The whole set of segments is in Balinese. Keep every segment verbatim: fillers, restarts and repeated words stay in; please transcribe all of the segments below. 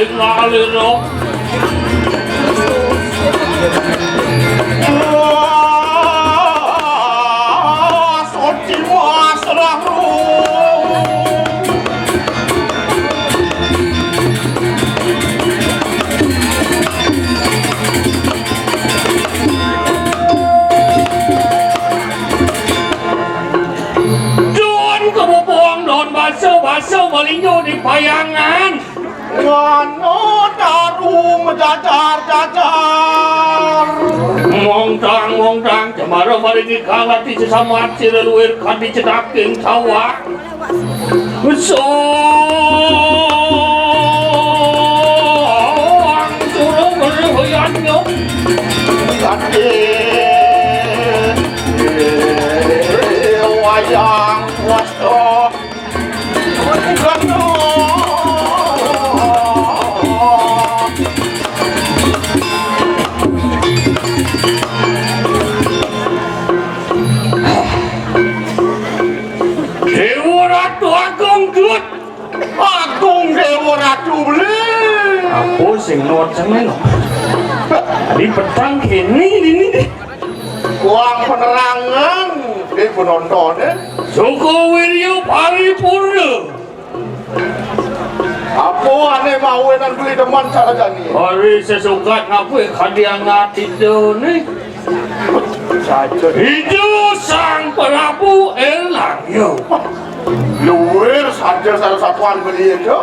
Ngalih, no. Wah, soci masrah, Ru. Don kebubuhan, don baso, baso malinjo di payangan. Ngano taru majajar-jajar. Mongtang, mongtang, cemara maring ikang ati sesamat sira luir kadi cedaking sawah. Soang suruh berhoyannya. Kadi wayang wasta. Dewa Ratu Agung, Dut. Agung Dewa Ratu beli. Apa sing not sing meno? Tadi petang kene ini. Kurang penerangan di penonton, eh. Suku Wirya Paripurna. Apa ane mawinan beli demen cara jani? Hari sesukat ngapui kadiangat itu ni. Saja. Itu Sang Prabu Elang, yo. Luwir saja salah satuan beli itu.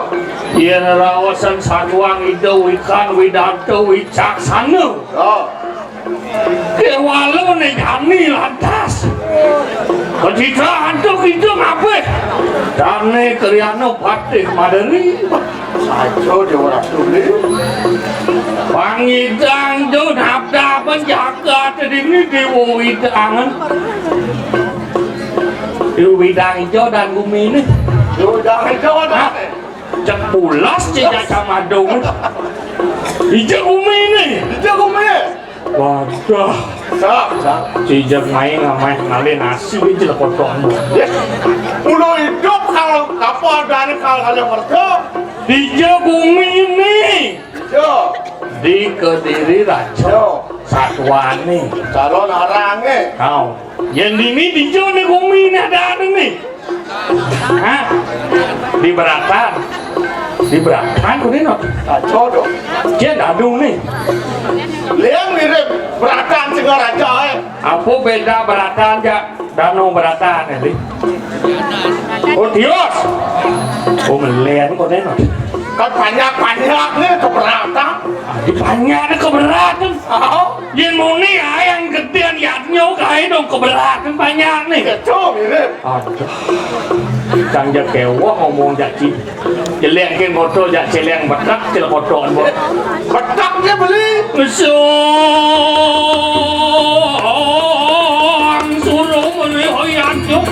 Yen raosan satuan Ida Wikan Widanta Wicaksana. Oh. Kewalane jani lantas. Ketika antuk itu ngapih. Dane Kriana Patih Madani. Saja Dewa Ratu ni. Pangidang jo nabda penjaga tedini Dewa Widangan. Dewa Widang ijo dan gumi ni. Dewa Widang ijo dan. Hah? Cek pulas cek cacamadung. Ijo gumi ni. Ijo gumi. Waduh. Sap, sap. Cijak main ngamai ngalih nasi di jelek kotor. Yes. Mula hidup kalau kapal dari kalau kalau mergo. Dija gumi ni. Yo. Di Kediri Raja. Yo. Satuane. Calon arange. Kau. Yang dini dija ni gumi ni ada ada ni. Hah? Di Beratan. Di Beratan kok ni no. Kacau dong. Dia dadung ni. Liang mirip Beratan Singaraja, eh. Apa beda Beratan jak Danau Beratan ni? Oh, tios. Oh, melen kok ni no. Kan banyak-banyak ni keberatan. Ah, di banyak ni keberatan. Oh. Yen muni ae gedén yatnya kae dong keberatan banyak nih. Ya, cuma mirip. Aduh. Cang jak kewah ngomong jak ci. Jelek ke motor jak celeng betak celek motor. Betak dia beli. Mesong suruh beli hoyan juk.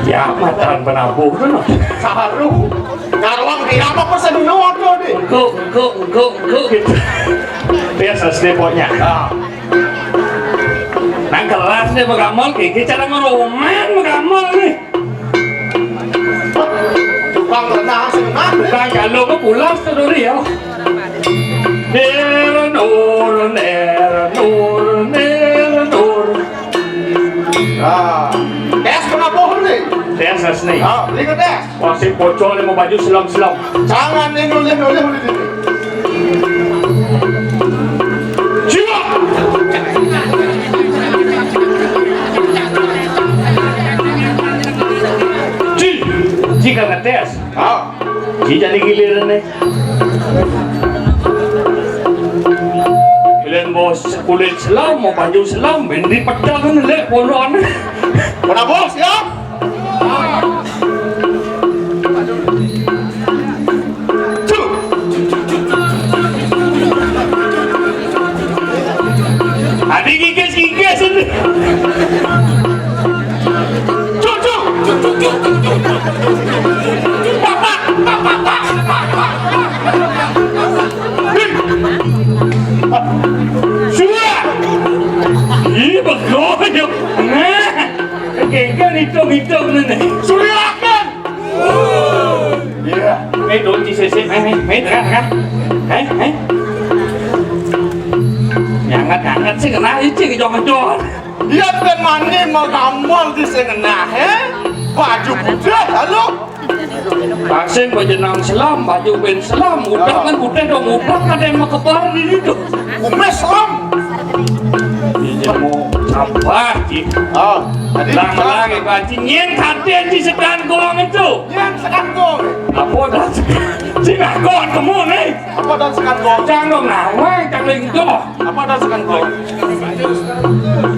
Ya, matan penabuh tu, no. Saru. Karuang dia apa pesen no tu ni? Engko, engko, engko, engko gitu. Biasa sedih pokoknya. Ah. Nang kelas dia begamel, kiki cara ngeroman begamel ni. Tukang renang senang. Tukang kalau ke pulas tu dulu ya. Nir nur, nir nur, nir nur. Ah. Tes penabuh ni. Tes asli. Ah, beli ke tes? Wah, si pocol ni mau baju selam-selam. Jangan ni nulis-nulis udah ni. Jiwa. Ji, jika ngetes. Ah. Ji jadi giliran ni. Giliran bos kulit selam, mau baju selam, bendi pecah kan lek poloan. Mana bos ya? Adi gigis Tiga sini. Cucu. Sudah. Ih, begoyok. Nah, kengken hitung-hitung nih. Sudah akan. Iya. Eh, dong, ci sisi, eh, eh, eh, tengah, tengah. Eh, eh. Nyangat-nyangat sih kena ici kejong-kejong. Iya, ben mani mau gambar di sing ngenah, eh? Baju putih, lalu. Pasing baju nang selam, baju ben selam, udah kan putih dong, udah kan yang mau kebar di situ. Kumis selam. Ini mau sampah, Ci. Oh, tadi Lang, bisa. Lang, Ibu Aci, nyen kaden ci sekan gong itu. Nyen sekan gong. Apa dah sekan? Ci nak gong kamu nih. Apa dah sekan gong? Cang dong nawang, cang linggo. Apa dah sekan gong?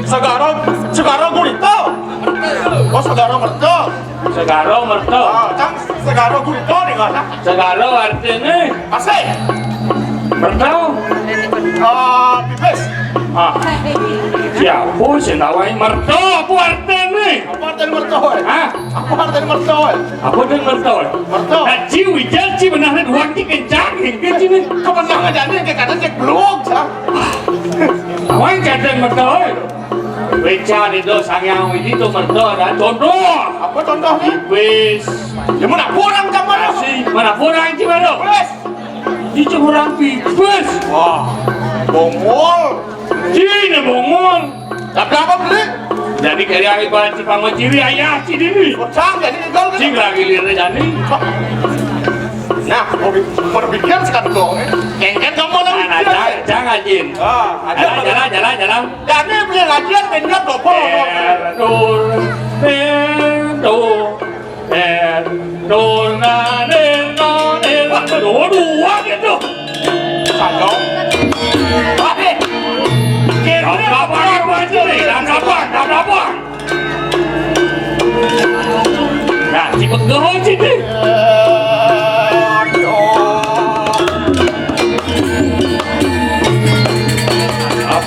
Segara, segara gurita. Oh, segara merta. Segara merta. Ah, cang segara gurita nih, kan? Segara artinya. Asik. Merta. Ah, pipis. Ah. Siapa sih nawai merta? Apa artinya? Apa artinya merta, eh? Hah? Apa artinya merta, eh? Apa artinya merta, eh? Merta. Nah, ci wijal, ci benarnya dua, ci kencang, kencang ini. Kemenangan jadi, kayak kata cek blok, cang. Awai, kata merta, eh? Weca di do Sang Hyang Widi to merta ada contoh. Apa contohnya? Wis. Ya, mana orang gambar? Si, mana orang, ci, baru? Wis. Itu orang pipis. Wah, bongol. Cina bongol. Tapi apa beli? Jadi kaya ibarat ci pama ciri ayah ci dini. Kocang jadi tinggal. Cing lagi lihat jadi. Nah, mau bi-, berpikir sekarang dong, eh. Kengken kamu lagi. Nah, nah, jangan, jangan, Jin. Ah, ada jalan, apa? Jalan, jalan, jalan. Jadi beli lagi yang pindah toko. Endur, endur, endur, na, endur, endur. Waduh, dua gitu. Sayang. Wah, eh. Gak apa-apa, gak apa-apa. Nah, si pegel sini.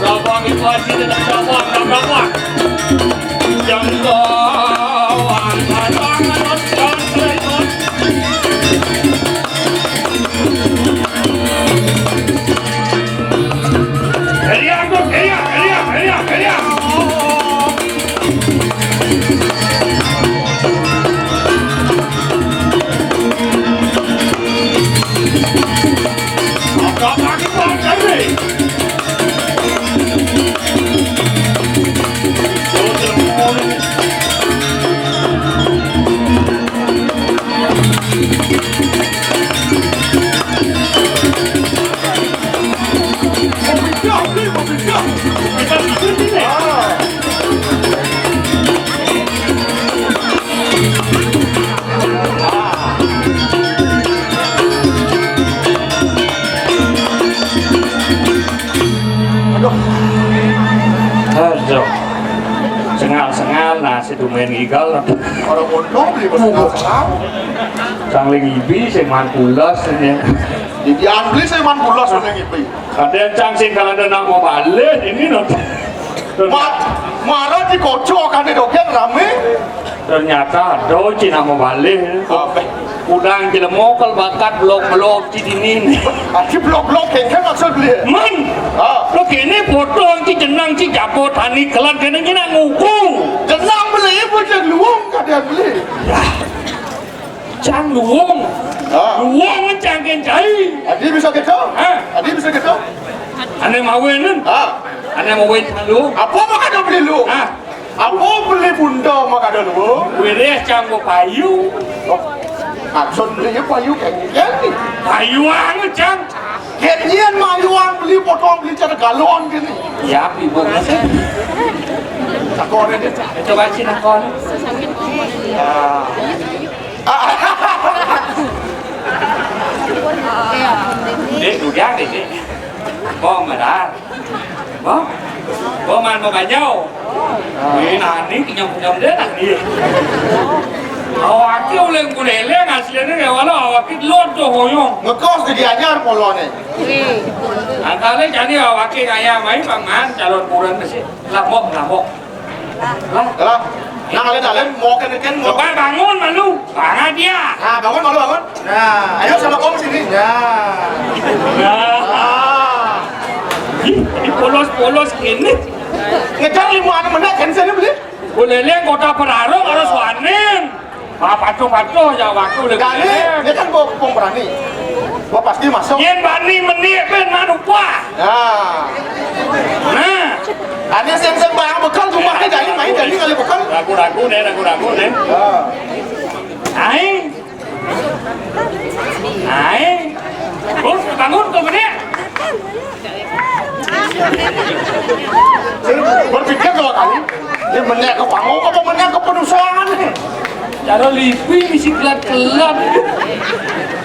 Abang itu aja dengan abang, abang. Jangan kau angkat tangan, jangan. Keriak, Gus, keriak, keriak, keriak, keriak. Ada lagi, Pak Ferdi. Aduh. Aduh. Sengal-sengal nasi tumen igal. Orang untung beli sengal-sengal. Sangling ibi sing mantulas ini. Didian beli sing mantulas sangling ibi. Kadén cang sing kalau ada nak mau balik ini nanti. Ma-, marah di kocok kan di dogen rame. Ternyata ada cina mau balik. Apa? Udang jelema kal bakat blok-blok ci dini. Aci blok-blok kengken maksud beli. Man. Ah. Lo kene foto ci jenang ci jago tani kelan kene cina nguku. Jenang beli ibu cang luung kadén beli. Cang luung. Ah. Luung cang kencai. Adi bisa gitu? Hah? Adi bisa gitu? Ane mawenan. Ah. Ane mawen cang luung. Apa makada beli luung? Ah. Apa beli bunda makada luung? Wiréh cang payu. Oh. Maksud beli payu kayak gini. Payu anu cang. Kényén mayuang beli potong beli cara galon gini. Ya, ibu masih. Takon aja. Coba sih takon. Ya. Dek, duda, dek, dek. Bong, madar. Bong. Bong, man, bong, bajau. Ini nani, kenyang-kenyang deh, nani. Awaké uling Buléléng asliné ya, walau awaké Lod to hoyong. Ngekos di Gianyar polone. Angkalé jani awaké ngayah mai paman calon buron masih. Lambok, lambok. Lah, nah, kalian, kalian mau kene-kene mau. Coba bangun malu. Bangun dia. Nah, bangun malu, bangun. Nah, ayo sama Om sini. Nah. Nah. Ih, dipolos-polos gini. Ngejar lima anak menit kan saya beli. Buléléng kota Perarung harus wanin. Ah, patuh-patuh ya waktu uling. Gani, dia kan bawa kepung berani. Gua pasti masuk. Yén bani meni ben manupah. Nah. Nah. Ada sing sing barang bekal rumahnya, jadi main, jadi kali bekal. Ragu-ragu nih, ragu-ragu nih. Nah. Aing. Aing. Terus bangun tuh gede. Berpikir dua kali. Ini menek ke panggung apa menek ke penusuangan nih? Cara lipi bisi kelat-kelat.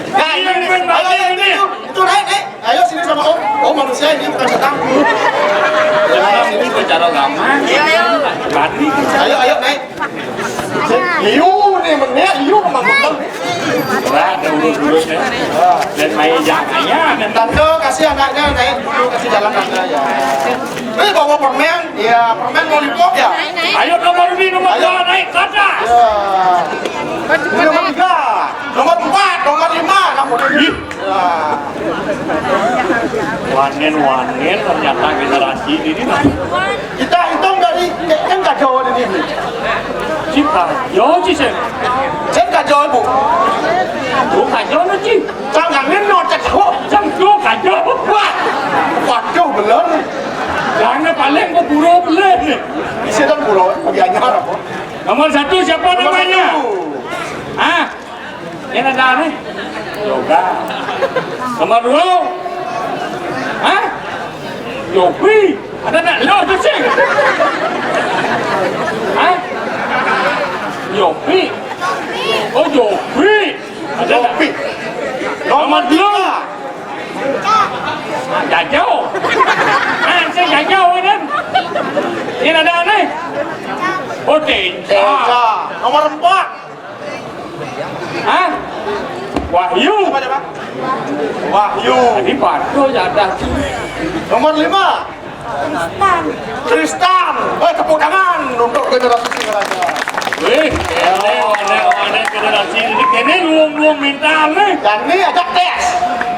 Nah, ini, ini, ayo, ayo, ini, itu, itu naik, naik. Ayo sini sama Om. Oh, manusia ini bukan setan. Ayo, sini bicara lama. Iya, iya. Bani. Ayo, ayo, naik. Liu nih, menek, liu emang betul nih. Berat, ada urus-urus ya. Dan main jangan ya. Tante, kasih anaknya naik dulu, kasih jalan tante ya. Eh, bawa permen, ya permen lollipop ya. Ayo nomor ini, nomor dua, naik ke atas. Ya. Ini nomor tiga, nomor empat, nomor lima, nomor ini. Ih. Ya. Wanen, wanen, ternyata generasi ini. Kita hitung dari, kan kacau ini. Cik kacau, Cik, Sen. Sen kacau, Bu. Bu kacau, Cik. Cangkangin no, cek kok. Cangkang kacau. Wah. Waduh, bener. Jangan paling kok buru bener. Bisa kan buru, bagi anyar apa? Nomor satu siapa namanya? Hah? Ini ada nih. Yoga. Nomor dua. Hah? Yopi. Ada nak lo tu sih. Hah? Yopi. Oh, Yopi. Ada nak? Yopi. Nomor dua. Jajau. Ah, saya jajau kan. Ini ada nih. Oh, Tenca. Tenca. Nomor empat. Hah? Wahyu. Siapa, siapa? Wahyu. Tadi Pandu ya ada. Nomor lima. Tristan. Tristan. Eh, tepuk tangan untuk generasi Singaraja. Wih, ini, ini, ini generasi ini, ini luang-luang mental nih. Dan ini ajak tes.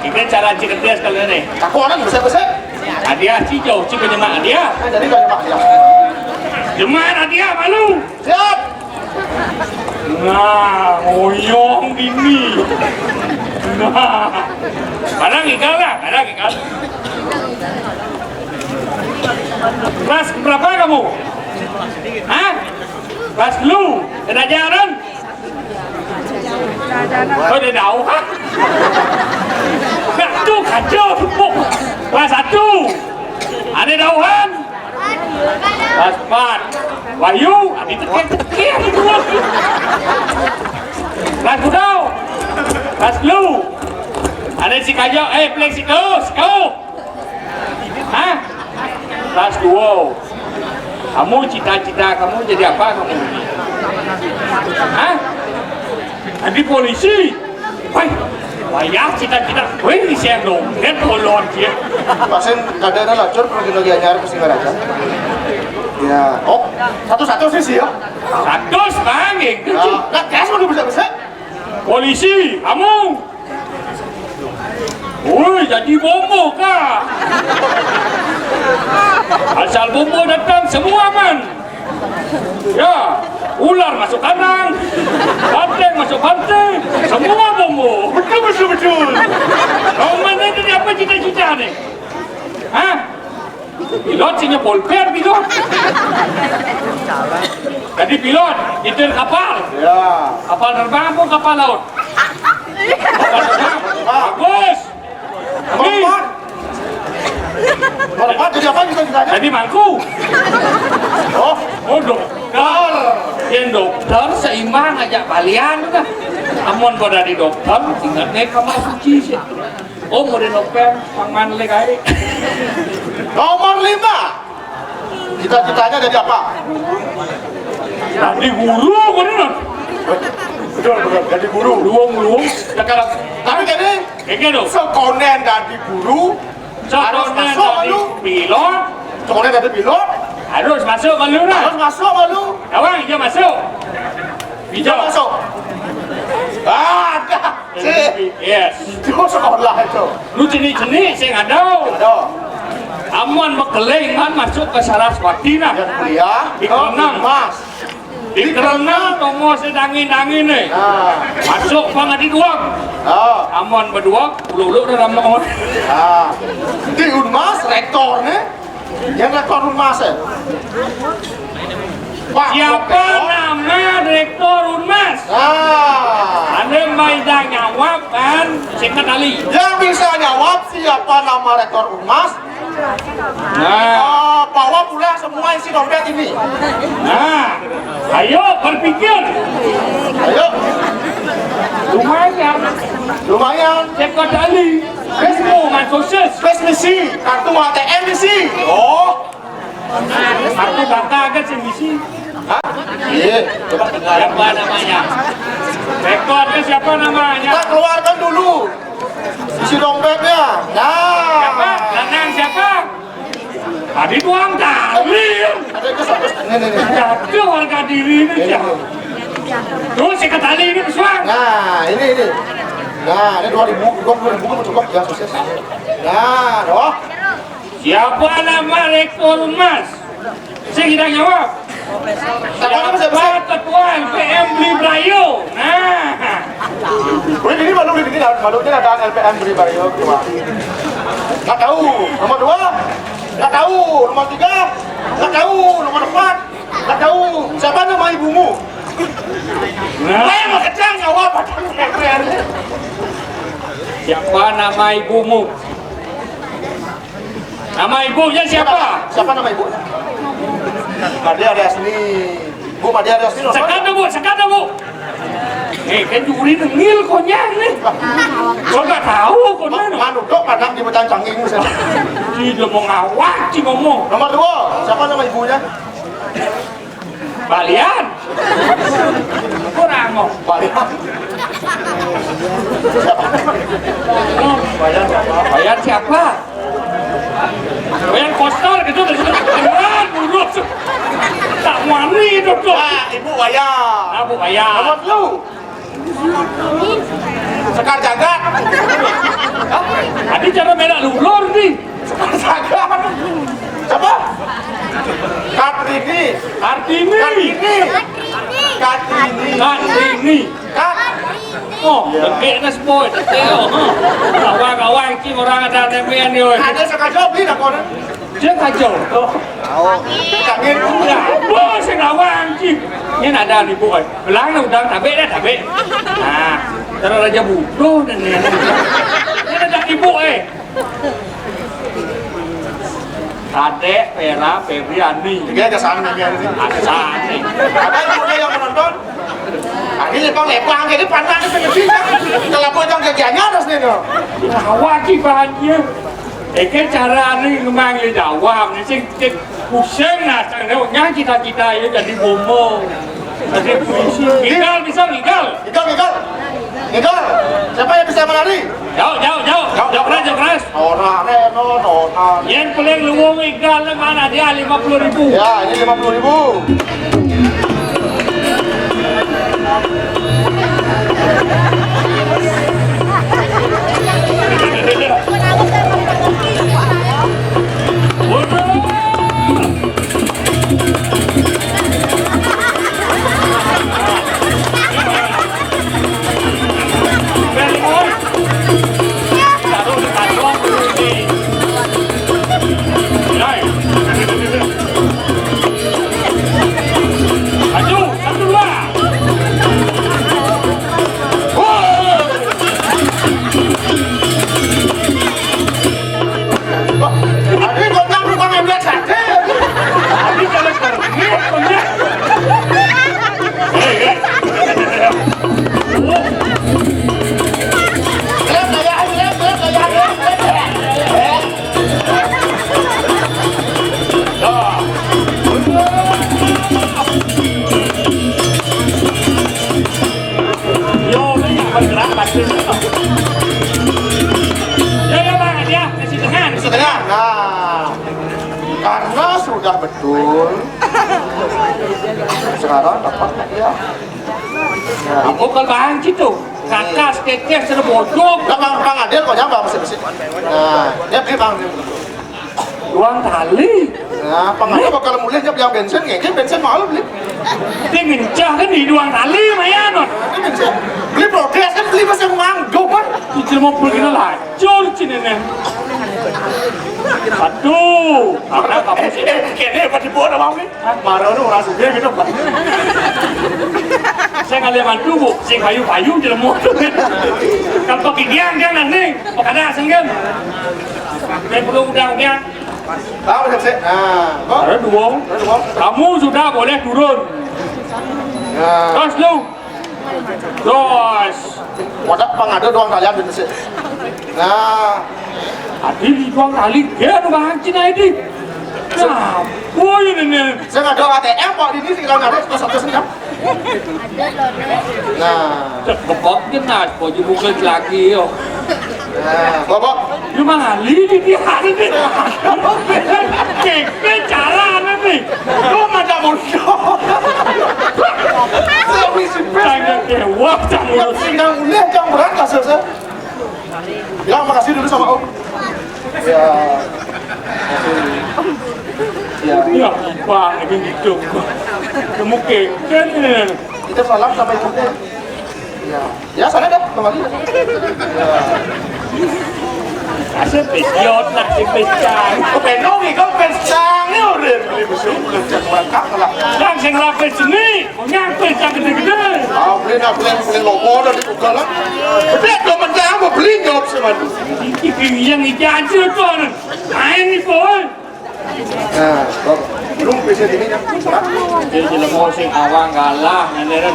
Ini cara cerdas kali ini. Aku orang besar-besar. Hadiah sih jauh, sih banyak hadiah. Eh, jadi banyak hadiah. Jemaat hadiah malu. Siap. Nah, ngoyong ini. Nah. Barang igal lah, barang igal. Kelas berapa kamu? Hah? Kelas lu? Kena jalan? Oh, ada dauhan. Nah, tuh kacau. Kelas satu. Ada dauhan? Kelas empat. Wahyu, abi tekir-tekir. Kelas dua. Kelas lu. Ada si kacau, eh, plek si kau, si kau. Hah? Kelas dua. Kamu cita-cita kamu jadi apa kamu? Hah? Jadi polisi. Woi, wayah cita-cita. Woi, ini saya dong. Dia tolong dia. Pasen kadang lacur kalau kita lagi anyar ke Singaraja. Ya, oh, satu-satu sih sih ya. Satu sekarang gitu. Ya, nggak, kayak udah bisa-bisa. Polisi, kamu. Woi, jadi bombo kah? Asal bombo datang, semua aman. Ya, ular masuk kandang, banteng masuk banteng, semua bombo. Betul, betul, betul. Kau mana itu, apa cita-cita nih? Hah? Pilot sih, nyepol per pilot. Jadi pilot, nyetir kapal. Ya. Kapal terbang apa kapal laut? Kapal terbang. Bagus. Nomor empat. Nomor empat jadi apa kita ditanya? Jadi mangku. Oh. Oh, dokter. Yang dokter seimbang aja balian udah. Amun pada di dokter, ingat nih kamar kunci sih. Oh, mau di nopen, pangman lek ae. Nomor lima. Cita-citanya jadi apa? Jadi guru, bener. Betul, betul. Jadi guru. Luung, luung. Sekarang, tapi jadi, ini loh. Sekonen dadi guru, harus masuk dadi malu. Pilot. Sekonen dadi pilot. Harus masuk malu, nah. Harus masuk malu. Kawan, dia masuk. Bisa masuk. Ah, ada. Sih. Yes. Itu sekolah itu. Lu jenis-jenis sing ada. Ada. Amun bekeling kan masuk ke Saraswati, nah. Yang kuliah. Di Kenang. Mas. Di Kenang, tongos dangin-dangin nih. Nah. Masuk pang adi duag. Ah. Amun beduag, ulu-ulu dah lama. Ah. Di Unmas, rektor nih. Yang rektor Unmas, eh. Pak, siapa nama rektor Unmas? Ah. Anda maida nyawab kan, sikat tali. Yang bisa nyawab siapa nama rektor Unmas? Nah. Ah, bawa pula semua isi dompet ini. Nah, ayo berpikir. Ayo. Lumayan. Lumayan. Sikat tali. Pes mau ngan sosis. Pes misi, kartu A T M misi. Oh. Kartu kakak aja sih misi. Hah? Iya, coba dengar. Siapa namanya? Rekor itu siapa namanya? Kita keluarkan dulu isi dompetnya. Nah. Siapa? Nanang siapa? Tadi tuang tali. Ada itu satu setengah nih, nih. Ada harga diri ini, ini, siapa? Ini. Tuh, sikat tali ini, pesuang. Nah, ini, ini. Nah, ini dua ribu, dua puluh ribu kan cukup ya, sukses. Nah, doh. Siapa nama rektor Unmas? Saya tidak jawab. Siapa nama siapa? Siapa ketua L P M Bli Brayo? Nah. Wih, ini malu ini, malunya ada L P M Bli Brayo, ketua. Nggak tahu. Nomor dua, nggak tahu. Nomor tiga, nggak tahu. Nomor empat, nggak tahu. Siapa nama ibumu? Nah. Saya mau kecang jawab, ada yang keren. Siapa nama ibumu? Nama ibunya siapa? Siapa nama ibunya? Made Aryasni. Bu, Made Aryasni nonton? Sekat dah, Bu, sekat dah, Bu. Eh, kan juri nengil konyang nih. Gua nggak tahu konyang. Manu dok padang di Betancangin, saya. Ih, dia mau ngawak sih ngomong. Nomor dua, siapa nama ibunya? Balian. Kurang kok. Balian. Siapa? Balian siapa? Balian siapa? Balian Koster gitu, terus keluar, buruk. Tak wani itu tuh. Nah, Ibu Wayan. Nah, Bu Wayan. Nomor lu. Sekar Jagat. Hah? Tadi cara merah lulur nih. Sekar Jagat. Siapa? Kartini. Kartini. Kartini. Kartini. Kartini. Kat. Oh, iya. Lengketnya semua. Kawan-kawan, cing orang ada nemean nih, weh. Ada sekar Jagat, dah, kono. Dia kacau. Oh. Kagak punya. Wah, saya ngawang, cing. Ini ada nih, Bu, eh. Belang, udah, tabe dah, tabe. Nah, cara raja bodoh dan ini. Ini ada ibu, eh. Kadek, Pera, Febriani. Tiga aja sana, tiga aja. Asal nih. Ada ibu yang menonton? Akhirnya, Bang, Bang, jadi pandang ke sini. Kalau gua jangan kerjanya atas nih, no. Awak sih bahagia. Eke cara anu ngembang di Jawa, mesti cek pusing nah, nyanyi cita-cita ya jadi bomo. Jadi polisi. Gigal bisa gigal. Gigal, gigal. Gigal. Siapa yang bisa menari? Jauh, jauh, jauh. Jauh, jauh keras, jauh keras. Ora, Reno, ora. Yang paling luwung gigal mana dia lima puluh ribu. Ya, ini lima puluh ribu. Nah, karena sudah betul, sekarang dapat hadiah. Nah, ini Aku kalau bang situ, kakak seketes sudah bocor. Lah, Bang, Bang Adil kok nyapa masih masih. Nah, dia beli Bang. Duang tali. Nah, Bang Adil bakal mulai dia beli bensin, nggak? Bensin mahal beli. Dia ngencah kan di duang tali, lumayan, non. Ini bensin. Beli progres kan, beli masih nganggo kan. Cicil mau pergi lah, cur cini nih. Aduh, apa kamu sih? Eh, kene apa dibawa sama ini? Marah orang sugih gitu, Pak. Saya kali mantu, Bu, sing payu-payu jelema. Kan pakai giang dia nanti, pakada senggen. Saya perlu udah udah. Tahu siapa sih? Nah, kok? Ada dua. Ada dua. Kamu sudah boleh turun. Nah. Terus lu. Terus. Wadah pang ada doang kalian di sini. Nah. Tadi di doang kali dia tuh Bang Cina ini. Nah, boy ini nih. Saya nggak ada A T M kok di sini, kalau nggak ada satu sini. Nah. Cek bekok genat, kok dibuka lagi yo. Nah, Bapak. Lu mah ngali di dia hari ini. Keke cara nih. Lu macam musuh. Saya misi pes. Tanya dewa, tanya Yang singgang uliah, yang berat kasih saya. Bilang makasih dulu sama Om. Ya. Ya. Ya, Pak, ini gitu. Kamu keke nih. Kita salam sama ibunya. Ya. Ya, sana dah, kembali. Ya. Asal pesiot nak si pesang. Kau penuh ni, kau pesang ni orang beli besok, belum cak berangkat lah. Yang sing lapis seni, yang pesang gede-gede. Ah, beli nak beli, beli lobo dah dibuka lah. Tapi kau mentang mau beli nyop sama tu. Ini yang ikan tu tu. Main ni pun. Nah, Bapak. Belum bisa gini ya. Jadi jelema sing awang galah, ngene kan.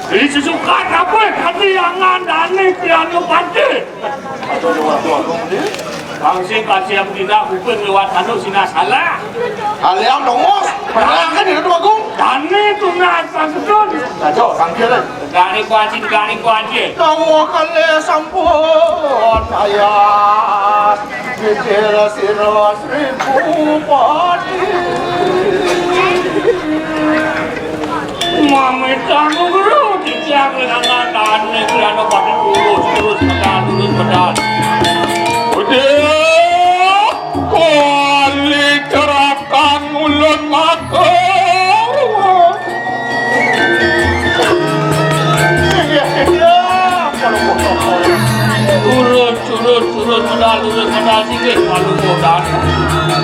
Jadi sesukat apa kami angan dane piano pati. Aduh, aduh, aduh, aduh, ini. Bang sing kasih yang tidak kuping lewat anu sina salah. Aliam dongos, perang kan itu Agung. Dane tunas maksudun. Nah, cok, tangkil, eh. Dane kuaci, dane kuaci. Kamu kali sampun ayah. Mikir sira Sri Bupati. Mami tanggung guru, titiang lengangan tahan negeri anak pada lurus, lurus pedal, lurus pedal. Udah, kali gerakan ulun matur. Turun, turun, turun, pedal, turun, pedal, singgih, malu, modal.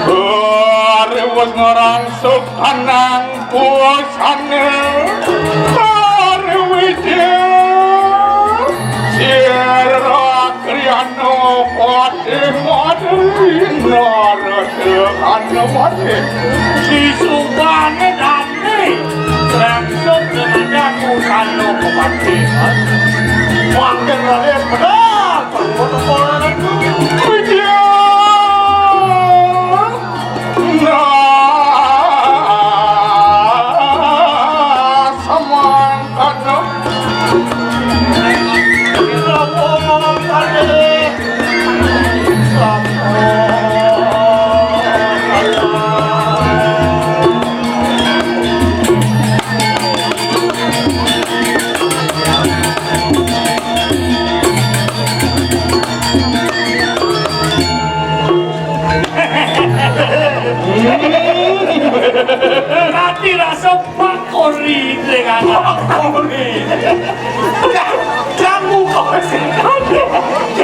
Hari wis ngrangsuk kanang kuasane. Hari wis sira kriyana pati madri narada kanwati. Disubane dane, langsung dengan aku kanu kepati. Mangkin raden benar. Widya. Nah, samangkana. Ati rasa pakori dengan pakori. Kamu kok sih?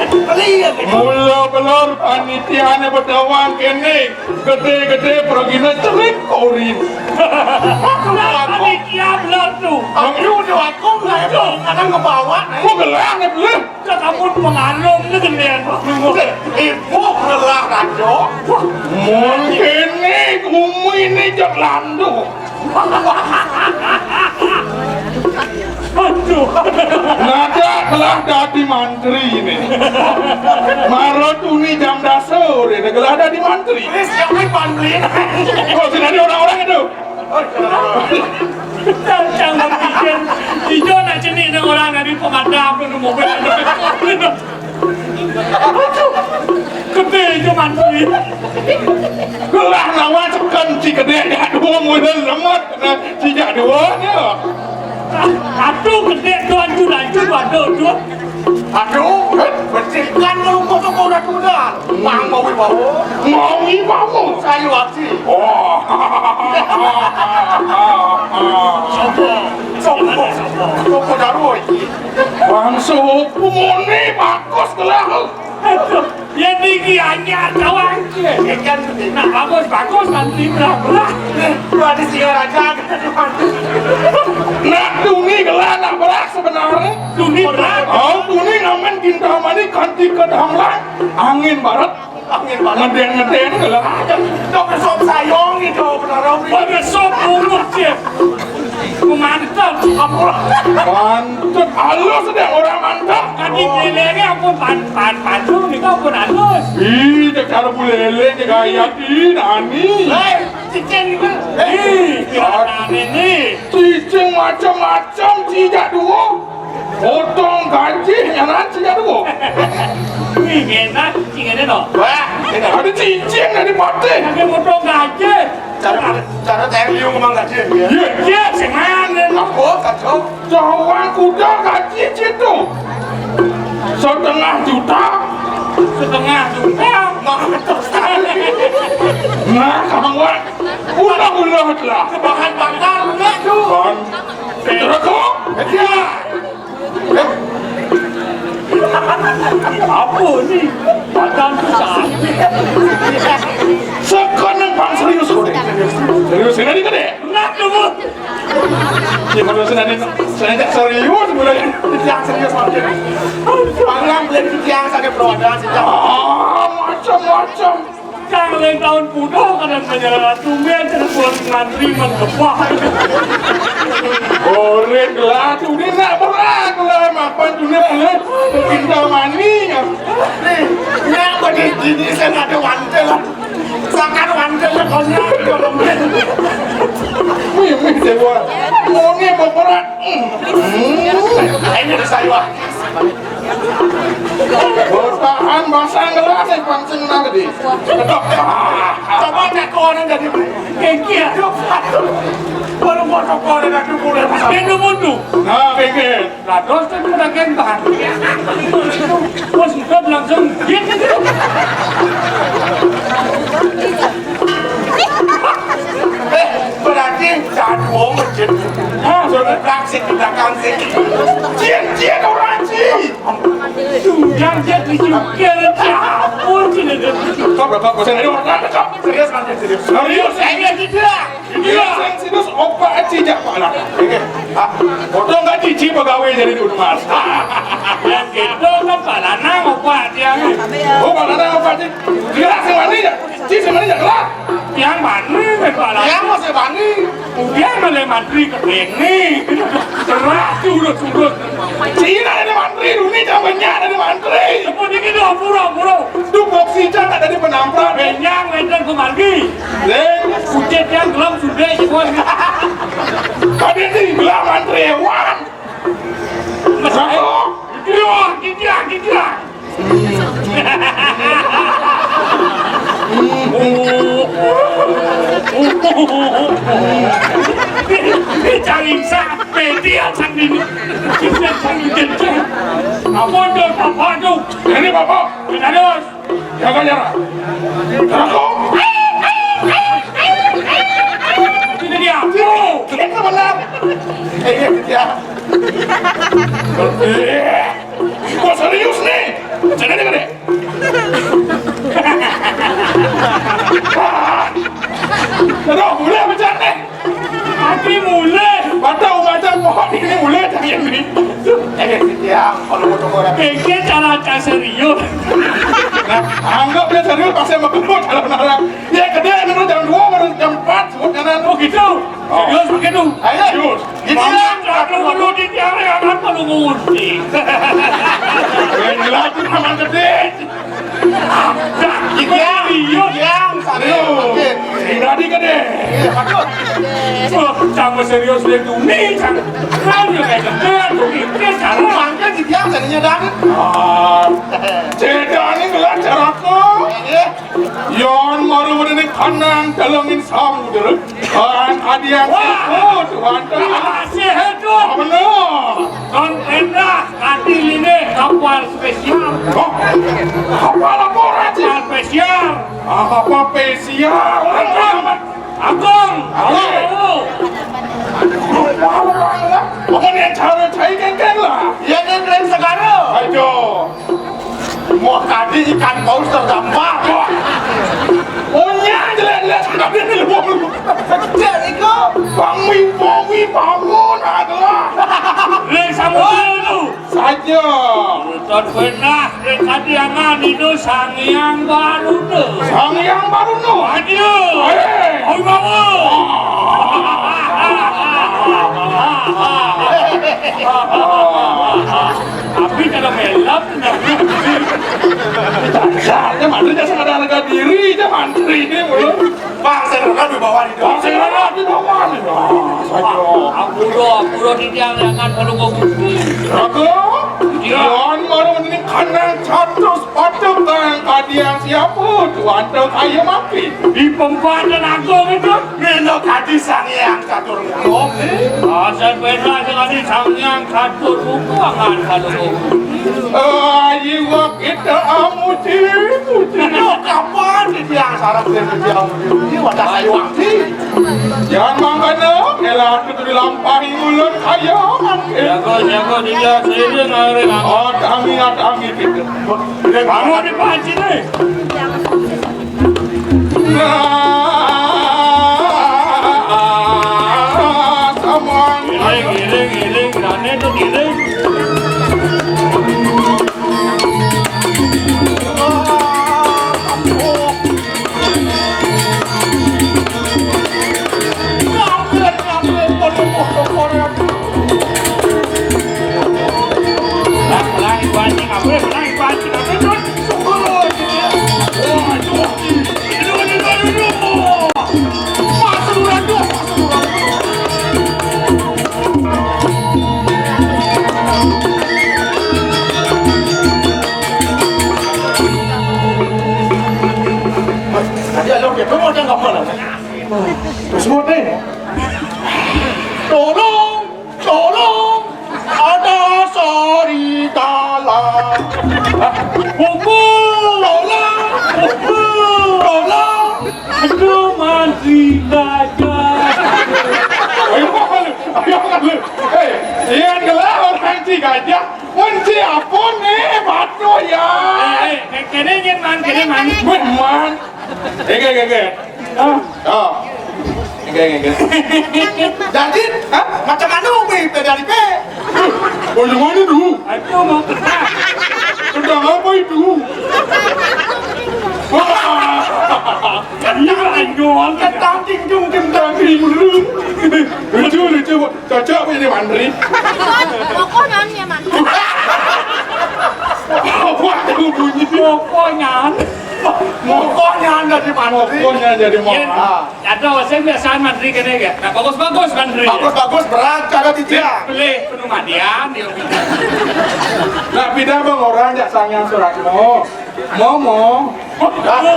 Beli ya. Mula belur panitiane bedawang kene gede-gede pragina cerik korin. Panitia belur tu. Aku udah aku nggak ada ngebawa. Kok gelang ya belur? Cak amun pengalung ni gendian. Ibu ngelah raja. Mun kene bumi ni cak landu. Aduh. Nada gelah dadi mantri ni. Mara tuni jam dasar ni gelah dadi mantri. Ini siapa yang panggil? Kok sini ada orang-orang itu? Jangan pikir. Ijo nak jenik dengan orang dari pemadam tu mobil. Aduh, gedé aja mandi. Lah, lawan seken si gedé jak dua mulai lemot, nah, si jak dua nya. Aduh, gedé tuh, ancur-ancur, waduh, tuh. Aduh, eh, bersihkan lu kok udah udah. Mang mau bawa. Mau bawa. Saya waktu. Oh. Sopo, sopo, sopo daru iki. Bangsa opo ngene bagus gelah. Aduh, ya niki anyar kawan. Ya kan, nah, bagus, bagus, nanti belah-belah. Berarti sih raja. Nak tuni gelah nak belah sebenarnya. Tuni belah. Oh, tuni ngamen Kintamani kanti kedamlang angin barat. Angin barat. Ngeden-ngeden gelah. Dok sop sayong itu benar. Wah, sop urut ya. Mantep. Ampun. Mantep. Halus deh orang mantep. Tadi lelenge ampun pan pan panjung nih kok pun halus. Ih, cek cara bulele cek kayak di nani. Hei, cicing itu. Ih, kira ini. Cicing macam-macam, cijak dua. Potong gaji nyaran cijak dua. Wih, enak, cicing ini no. Wah, ada cicing dari patih. Pakai potong gaji. Cara, cara tayang liu ngomong gaji ya. Iya, iya, sing mana? Apa, kacau? Cawang kuda gaji situ. Setengah juta. Setengah juta. Nah, kawan. Ulah-ulah lah. Bahan bakar, enggak, tuh. Bahan. Terus, kok? Iya. Apa ni? Padang tu sakit. Sekarang bang serius kau ni. Serius ini ni kau ni. Nak tu. Ni kalau saya ni, saya tak serius mulai. Yang serius macam ni. Bang boleh yang sakit perut ada sejak. Ah, macam-macam. Cang lain tahun pudo kadang menyerah tumben terus buat ngantri menggepah. Orang gelah tu ni nak berat gelah mapan tu ni boleh pintar mani. Nih, nak bagi gini saya ada wantel lah. Sakan wantel lah kau ni. Mimi sewa. Mau ni berat. Hmm. Ini saya. Botahan basang gelas, eh, pancing nang gede. Ketok. Coba cek orang jadi. Kengki ya? Baru foto orang dari mulai. Dia nemu tu. Nah, kengki. Lah, terus kan udah kentang. Bos, ikut langsung. Dia gitu. Eh, berarti jadwal masjid. Ah, sudah. Praktik di belakang sih. Cien, cien orang cien. Yang dia tujuh kali siapa sih dia tujuh? Kau berapa persen? Ayo, orang cakap. Serius, Mas, serius. Serius, serius juga. Iya, serius, opak aja jak pala. Ini, ah, potong gaji ci pegawai jadi di rumah. Yang gitu kan pala nang opak dia. Oh, pala nang opak ci. Jelas yang mana ya? Ci, yang mana ya? Jelas. Yang mana, pala? Yang masih bani. Udah mulai mantri ke sini. Terus, urut-urut. Cina ada mantri, dunia jam banyak ada mantri. Sepuluh dikit dah, pura-pura. Tu boksi cak tak tadi penamprak. Benyang, lenteng kemargi. Leng. Kucit yang gelap sudah, ya, bos. Tadi ni gelap mantri, wan. Masuk. Gila, gila, gila. Cari sa, peti yang sang dini. Kita sang dini. Apa tu, apa tu? Ini apa? Kita terus. Jaga jarak. Aku. Itu dia. Itu benar. Eh, iya, iya. Gua serius nih. Jangan dengar deh. Aduh, mulai macam ni. Tapi mulai. Mata umat pohon ini mulai dari ini. Eh, ya, kalau mau tunggu orang. Pikir cara cara serius. Nah, anggap dia serius, pasti mau keluar kalau narang. Ya, gede, menurut jam dua, baru jam empat, sebutnya nanti. Oh, gitu? Oh. Serius begitu? Ayo. Serius. Gitu ya. Aku dulu di tiara, yang apa lu ngurusi? Yang jelas itu memang gede. Gitu ya. Serius. Ya, serius. Oke. Tadi gedé. Wah, cang serius lagi tuh. Nih, cang. Kan udah kayak gedé tuh, mikir cara. Mangga di dia jadinya dan. Ah, céda nih gelar caraku. Yan mara mendene kanang dalem samudra. Kan adian. Wah. Siput, wantah. Masih hidup. Bener. Kan endah, kati line kapal spesial. Oh, kapal apa, Raji? Kapal spesial. Ah, kapal spesial. Agung. Agung. Agung. Agung. Apa nih cara cai kengkeng lah? Ya, kengkeng segara. Ayo. Wah, tadi ikan paus terdampar. Wah. Punya jelek-jelek tadi di luar. Kecil itu. Bang Wi, Bang Wi, bangun adalah. Lek sama lu. Saja. Ton pernah lek tadi angan itu Sang Hyang Baruna. Sang Hyang Baruna. Aduh. Hei. Oh, bangun. Tapi kalau melap, Saja mantri, dia sadar harga diri, dia mantri ini mulu. Bang, saya rela di bawah itu. Bang, saya rela di bawah ini. Ah, saja. Ampura, ampura titiang, jangan perlu kau gusti. Raga, iya. Tuan baru ini kandang catus patut tang kadiang siapa? Tuan tu kaya mati. Di pempatan agung itu. Milo kadi Sang Hyang Catur Muka. Asal beda sekali Sang Hyang Catur Muka, angan kalau kau. Ayi, wak kita amuji, muji. Yo, kapan di tiang sarap di tiang muji? Ini wadah sayuang sih. Jangan mangkana, elah itu dilampahi mulut ayo. Jago, jago, dia sini ngare. Oh, kami, kami kita. Kamu di panci nih. Giling, giling, giling, rane tu giling. Pelan, pelan, pancing, apa? Pelan, pancing, apa? Tadi ada orang dia, kamu ada nggak malam? Terus mau nih. Tolong, tolong, ada serigala. Hah? Pukul, tolong, pukul, tolong. Aduh, mantri gajah. Ayo, ayo, ayo. Eh, iya, gelar orang si gajah. Kunci apa nih, batu ya? Eh, eh, kene nyen man, kene man. Wih, man. Oke, oke, oke. Ah. Oh. Oke, oke, oke. Jadi, hah? Macam mana, Umi? Beda di pe? Bagaimana dulu? Aduh, mau kena. Tentang apa itu? Wah. Iya, anjuran. Kentang tinggung, kentang tinggung. Lucu, lucu. Cocok apa jadi mantri? Pokoknya nih, mantri. Apa tuh bunyi? Pokoknya. Pokoknya jadi mantri. Pokoknya jadi mantri. Iya. Ah. Ada, saya biasaan mantri kene ya. Nah, bagus-bagus mantri. Bagus-bagus, berat, cara titiang. Beli, beli penuh mandian, dia. Nah, beda bang orang jak Sang Hyang Suratmo. Momo. Momo. Kalau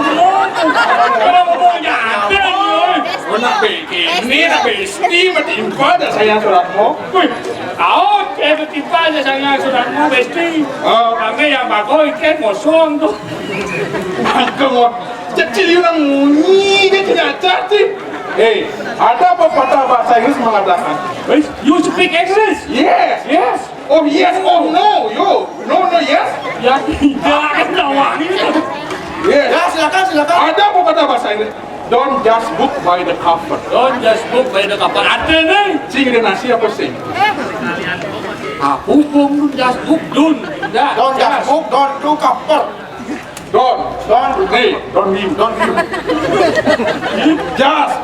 momonya ada, nih. Nak begini, nak besti, bertimpa ada Sang Hyang Suratmo. Wih, tahu, eh, bertimpa ada Sang Hyang Suratmo, besti. Oh. Kami yang bagus, ikan kosong tuh. Kosong. Kecil orang munyi, dia tidak cantik. Eh, ada pepatah bahasa Inggris mengatakan, eh, you speak English? Yes. Yes. Oh, yes, oh, no, yo. No, no, yes. Ya, tidak, kan tawa gitu. Yes. Ya, silakan, silakan. Ada pepatah bahasa Inggris, don't judge book by the cover. Don't judge book by the cover. Ada nih. Sing ada nasi apa sing? Ah, hukum don't judge book, don't. Don't judge book, don't do cover. Don. Don. Nih, Don Lim. Don Lim. Jas.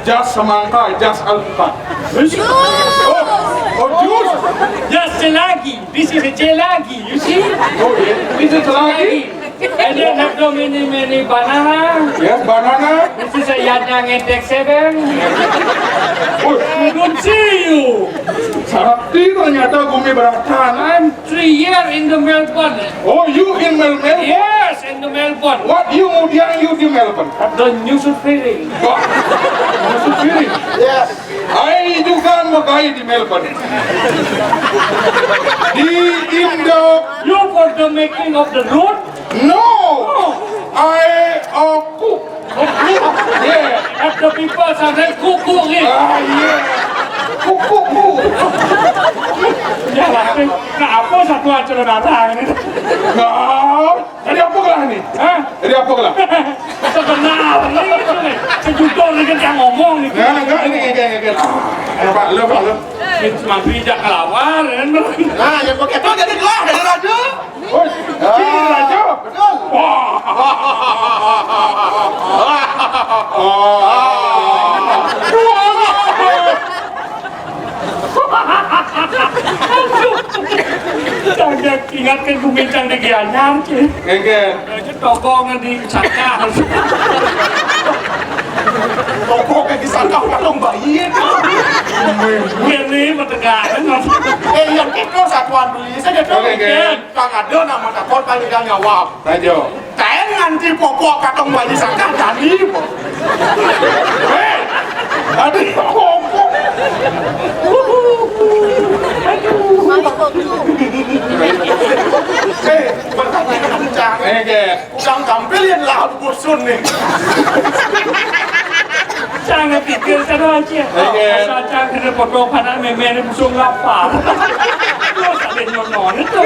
Jas semangka, jas alpukat. Jus. Oh, oh, jus. Jas selagi. This is a selagi, you see? Oh, yeah. This is selagi. And then have so many, many banana. Yes, banana. This is a Yanya Ngetek Seven. Oh, I don't see you. Sakti ternyata gumi beratan. I'm three year in the Melbourne. Oh, you in Mel-, Melbourne? Yes, in the Melbourne. What you mudiang you di Melbourne? Have the new shoot feeling. Wah, new shoot feeling. Yes. I juga magai di Melbourne. Di Indo. You for the making of the road? No. I a cook. Cook, cook. Yeah. Have the people sana cook, cook, eh. Ah, yeah. Cook, cook, cook. Ya, tapi nah, apa satu acara datang ini? Nah. Jadi apa kelah ni? Hah? Jadi apa kelah? Sebenarnya itu nih, sejuta orang kan yang ngomong nih. Nah, nah, ini, ini, ini, ini. Ah, Pak, lo, Pak, lo. Ini cuma bijak ngelawan, kan? Nah, ya pakai itu jadi kelah, jadi raja. Oh, jadi raja. Betul. Wah. Wah. Cang ingatkan gumincang di Gianyar, cik. Nggih. Aja tokong di Sangkah. Tokong di Sangkah, kadung bayi. Ini bertegangan. Eh, yang kita satuan beli saja, Cok. Oke, oke. Kang ada nama takut, paling gak nyawab. Saja. Kayak nganti popok katong bali sangkar jani, po. Hei, ada popok. Hei, berarti kencang. Eh, ke. Udang gampil yang laut bosun nih. Jangan pikir terus aja. Oke. Asal jangan kena potong anak meme ini musuh lapar. Terus ada nyonon itu.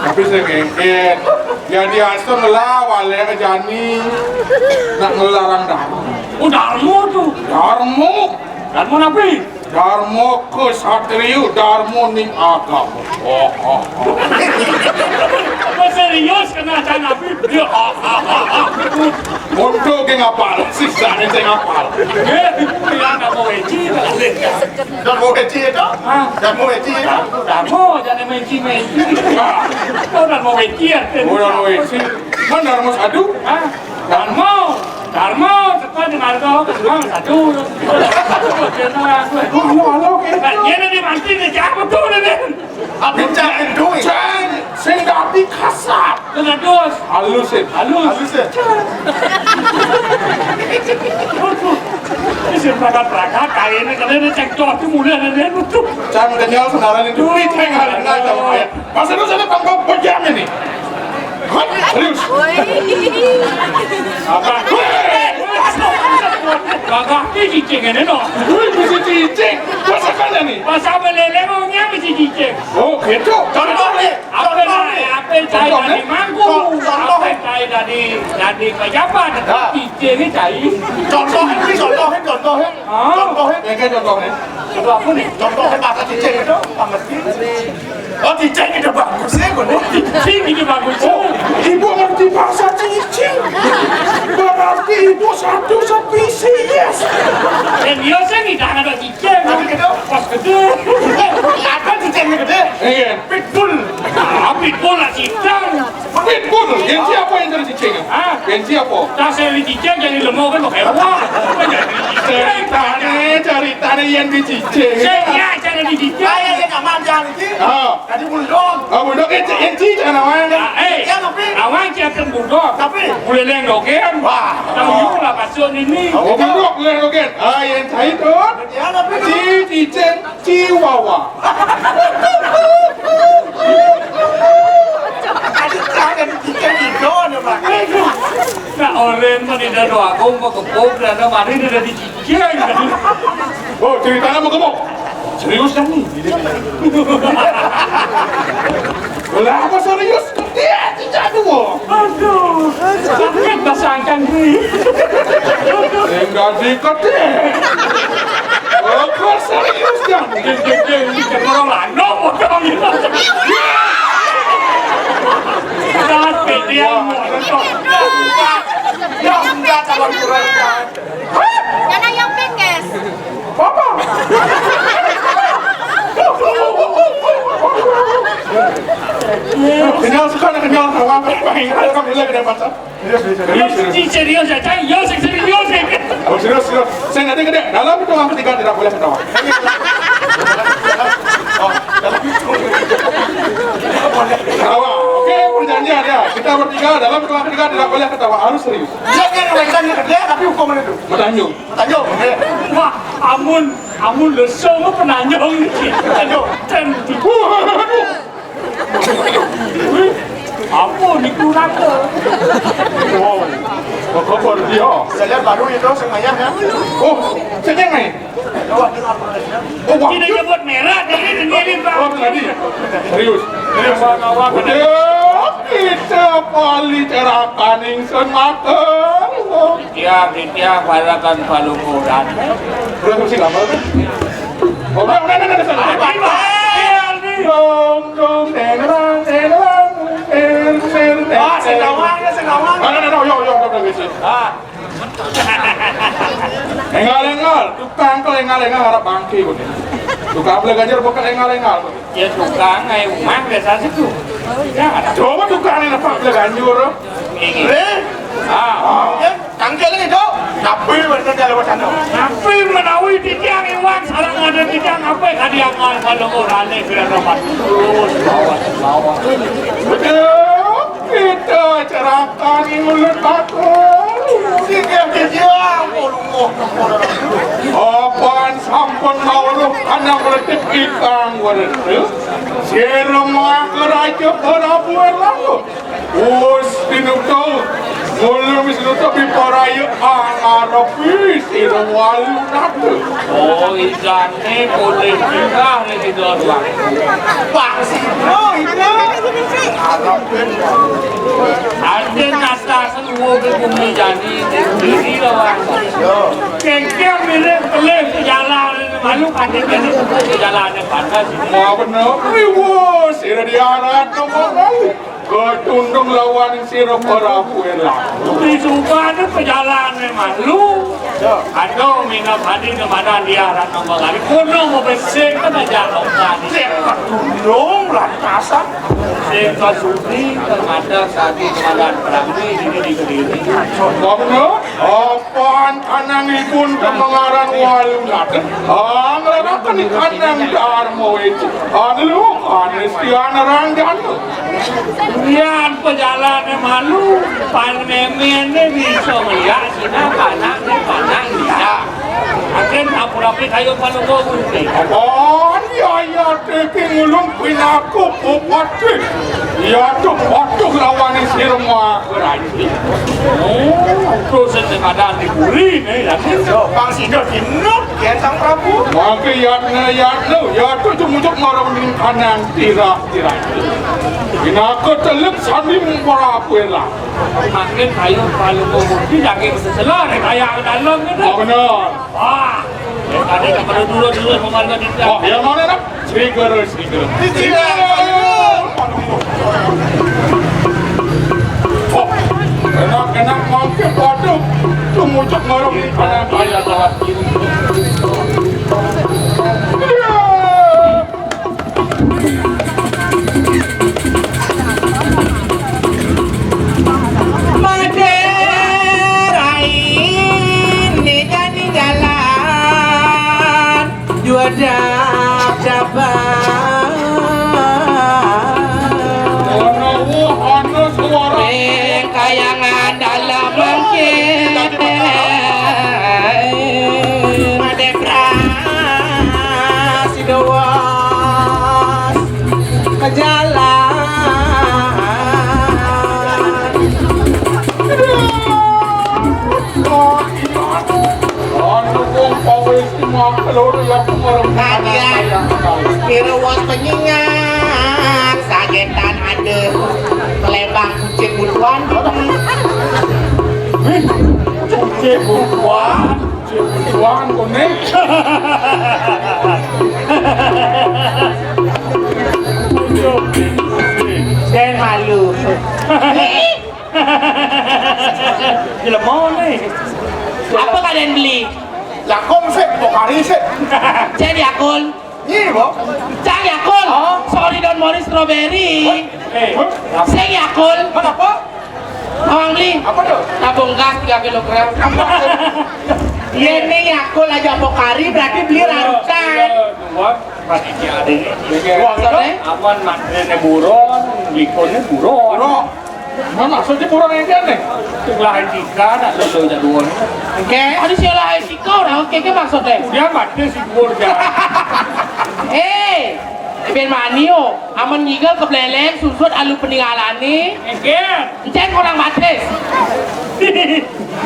Tapi saya ngengket. Jadi asa ngelah walek jani nak ngelarang Darmo. Oh, Darmo tu. Darmo. Darmo napi? Darmo Kesatrio, Darmo ning agama. Oh, oh, oh. Serius kena acan napi? Dia, oh, oh, oh, oh. Untuk ke ngapal, sisa ni saya ngapal. Eh, dia nak mau eci tak boleh. Darmo Weci itu? Hah? Darmo Weci itu? Darmo, jangan menci-menci. Ah. Kau Darmo Weci ya? Oh, Darmo Weci. Mana Darmo Sadu? Hah? Darmo. Darmo, cepat di marga, Darmo Sadu. Darmo, Darmo, Darmo. Nah, dia nanti mati, dia siapa tu, dia? Abin cang duit. Cang, sing dadi kasar. Kena dos. Halus, Sin. Halus. Halus, ya? Ini sih praga-praga, kayaknya kalian cek cok itu mulai ada dia nutup. Cang kenyal senaran itu. Duit yang ada, nggak tahu, ya. Masa itu saya tangkap pejam ini. Hah? Serius? Apa? Weh! Gagah ni cicing ini, no. Wih, bisa cicing. Masa kan ni? Masa meleleh mau nyampe cicing. Oh, gitu. Contoh ni. Apa, apa cai dari mangku? Contoh ni. Apa cai dari, dari pejabat? Ya. Cicing ni cai. Contoh ni, contoh ni, contoh ni. Ah. Contoh ni. Yang kayak contoh ni. Contoh apa ni? Contoh ni bahasa cicing itu, apa ngerti? Oh, cicing itu bagus ya, benar. Cicing itu bagus. Oh, ibu ngerti bahasa cicing. Berarti ibu satu spesies. Dan dia sih tidak ada cicing. Tapi kita pas gede. Eh, ada cicing gede. Iya. Pitbull. Ah, pitbull lah cicing. Pitbull. Yang siapa yang dari cicing? Hah? Yang siapa? Tak saya di cicing jadi lemah kan pakai wah. Apa jadi cicing? Ceritanya, ceritanya yang di cicing. Saya jangan di cicing. Saya yang aman jangan di cicing. Ah. Tadi bulldog. Ah, bulldog itu yang cicing awan. Ah, eh. Ya, tapi awan cicing bulldog. Tapi buleleng dogen. Wah. Tahu lah kasut ini. Oh, bulldog buleleng dogen. Ah, yang cai tu. Ya, tapi cicing. Chihuahua. Ada cara bikin gitu, ada, Pak. Nah, orang mah tidak doa, kau mau kepok, dan ada mari tidak dicicil. Oh, ceritanya mau kepok. Serius kan ni? Lah, apa serius? Dia tidak dua. Aduh, sakit basangkan ni. Enggak diketik. Apa serius kan? Ding, ding, ding, ding, orang lanok, orang ini. Sangat pede, ya, enggak, enggak, kalau kurang. Yana yang pekes. Papa. Kenyal suka, kenyal. Apa, apa, apa, alhamdulillah, gede mata. Serius, serius, serius. Serius, serius, serius, serius. Oh, serius, serius. Saya nanti gede. Dalam hitungan ketiga tidak boleh ketawa. Ketawa. Oke, perjanjian ya. Kita bertiga dalam hitungan ketiga tidak boleh ketawa, harus serius. Iya, kan, kan, kan, dia, tapi hukuman itu. Matanjung. Matanjung. Iya. Wah, amun, amun lesu mah penanjung. Matanjung. Dan di. Waduh. Apa niku rata? Wow. Apa dia? Saya lihat baru itu semuanya ya. Oh, senyum nih. Oh, wah. Tidak nyebut merah, tapi sendiri, Pak. Oh, tadi. Serius. Serius. Udah, kita pali cerakaning sun mateng. Titiang, titiang, padakan palungguh dan. Udah, terus sih, lama. Oh, udah, udah, udah, udah, udah. Dong, dong, deng, dang, deng, dang, deng, deng, deng. Ah, sing nawang, ya, sing nawang. Ah, no, no, no, yo, yo, yo, yo, yo. Ah. Engal-engal, tukang kok engal-engal arep bangke kok. Tukang beli ganjar bukan engal-engal kok. Ya, tukang, ayo, Mang, biasa situ. Ya, ada. Coba tukang ini, Pak, beli ganjur. Ini. Eh? Ah. Ya, tangkil ini, Dok. Tapi bener dia lewat sana. Tapi menawi titiang iwak, salah ada titiang apa tadi yang ngal kalau orangnya kira dapat. Terus, lawan, lawan. Betul. Kita cerahkan mulut bakul. Kita, kita, oh, oh, oh. Apan sampun mawruh anak meletik ikang waduh. Sira mangkaraja Prabu Erlangga. Us tinutu. Mula wis nutup piparaya angarepi sira walu nata. Oh, ijan. Eh, boleh juga nih gitu, Bang. Pak Sino itu. Ada nasta semua ke bumi jani, diri lawan. Kengkeng mirip pelih ke jalan, malu kaki kiri ke jalan yang pantas. Mau bener, riwus, sira diarat nomor kali. Ketundung lawan sira para kuela. Di sumpah tu pejalan memang lu. Ando minap hadi ke madan dia rat nombor kali. Kono mau besing kan aja nombor kali. Sing ketundung lantasan. Sing kasudi ke madan sadi ke madan perang ni, ini di kediri. Kono? Apan anangipun kemengaran walu naten. Anglaraken anang Dharma Weci. Anu, anu istian ranjana. Yan pejalane malu, pan memene bisa melihat sina panak ni panak bisa. Akhir apur-apur kayu panuko gunting. Apan ya, ya, teki ngulung pinaku bupati. Ya, tuh, waduh, lawane sira mah. Oh, terus sing ada di puri ne, ya. Bang Sindo dinut, ya, Sang Prabu. Mangke yatna, yatna, yatna jumujuk marang ning kanan tirah-tirah. Pinaka telek sandi Prabu Erlang. Mangke kayu palu bukti daging seselah, kaya dalam gitu. Oh, bener. Wah, tadi tak perlu dulu, dulu, memarga dinda. Oh, yang mana, nak? Segera, segera. Oh, enak-enak mampir, waduh. Tumucuk marung di kanan saya, telat. Maderain ni jani jalan. Dua dap-dapan. Ana, wah, ana suara. Ring kayangan dalem mangkin. Madé pras Sidawas ka jalan. Aduh. Anu wong pawis mah loro ya pengaruh. Kadian. Kira wong penyingan, sagetan ada. Kelembang kucing butuan. Ih, kucing butuan. Kucing butuan kuning. Jangan malu. Jelema ni. Apa kalian beli? Yakult sih, Pocari sih. Cek Yakult. Iya, Bo. Cang Yakult. Oh. Sorry, don't worry, strawberry. Eh, sing Yakult. Kenapa? Beli. Apa tuh? Tabung gas tiga kilogram. Apa tuh? Yén né Yakult aja pokari, berarti beli rarutan. Iya, iya, dua, panitia ini. Maksudnya? Aman, maksudnya buron, likurnya buron. Buron. Mana maksudnya buron ini aneh? Sebelah etika, nak sesuai jadwal. Oke. Ada siapa etika orang, oke, oke, maksudnya? Dia mati si buron, ya. Eh, Ben Manio, aman ngigel kebleleng, susut alu peninggalane. Oke. Encén orang batis.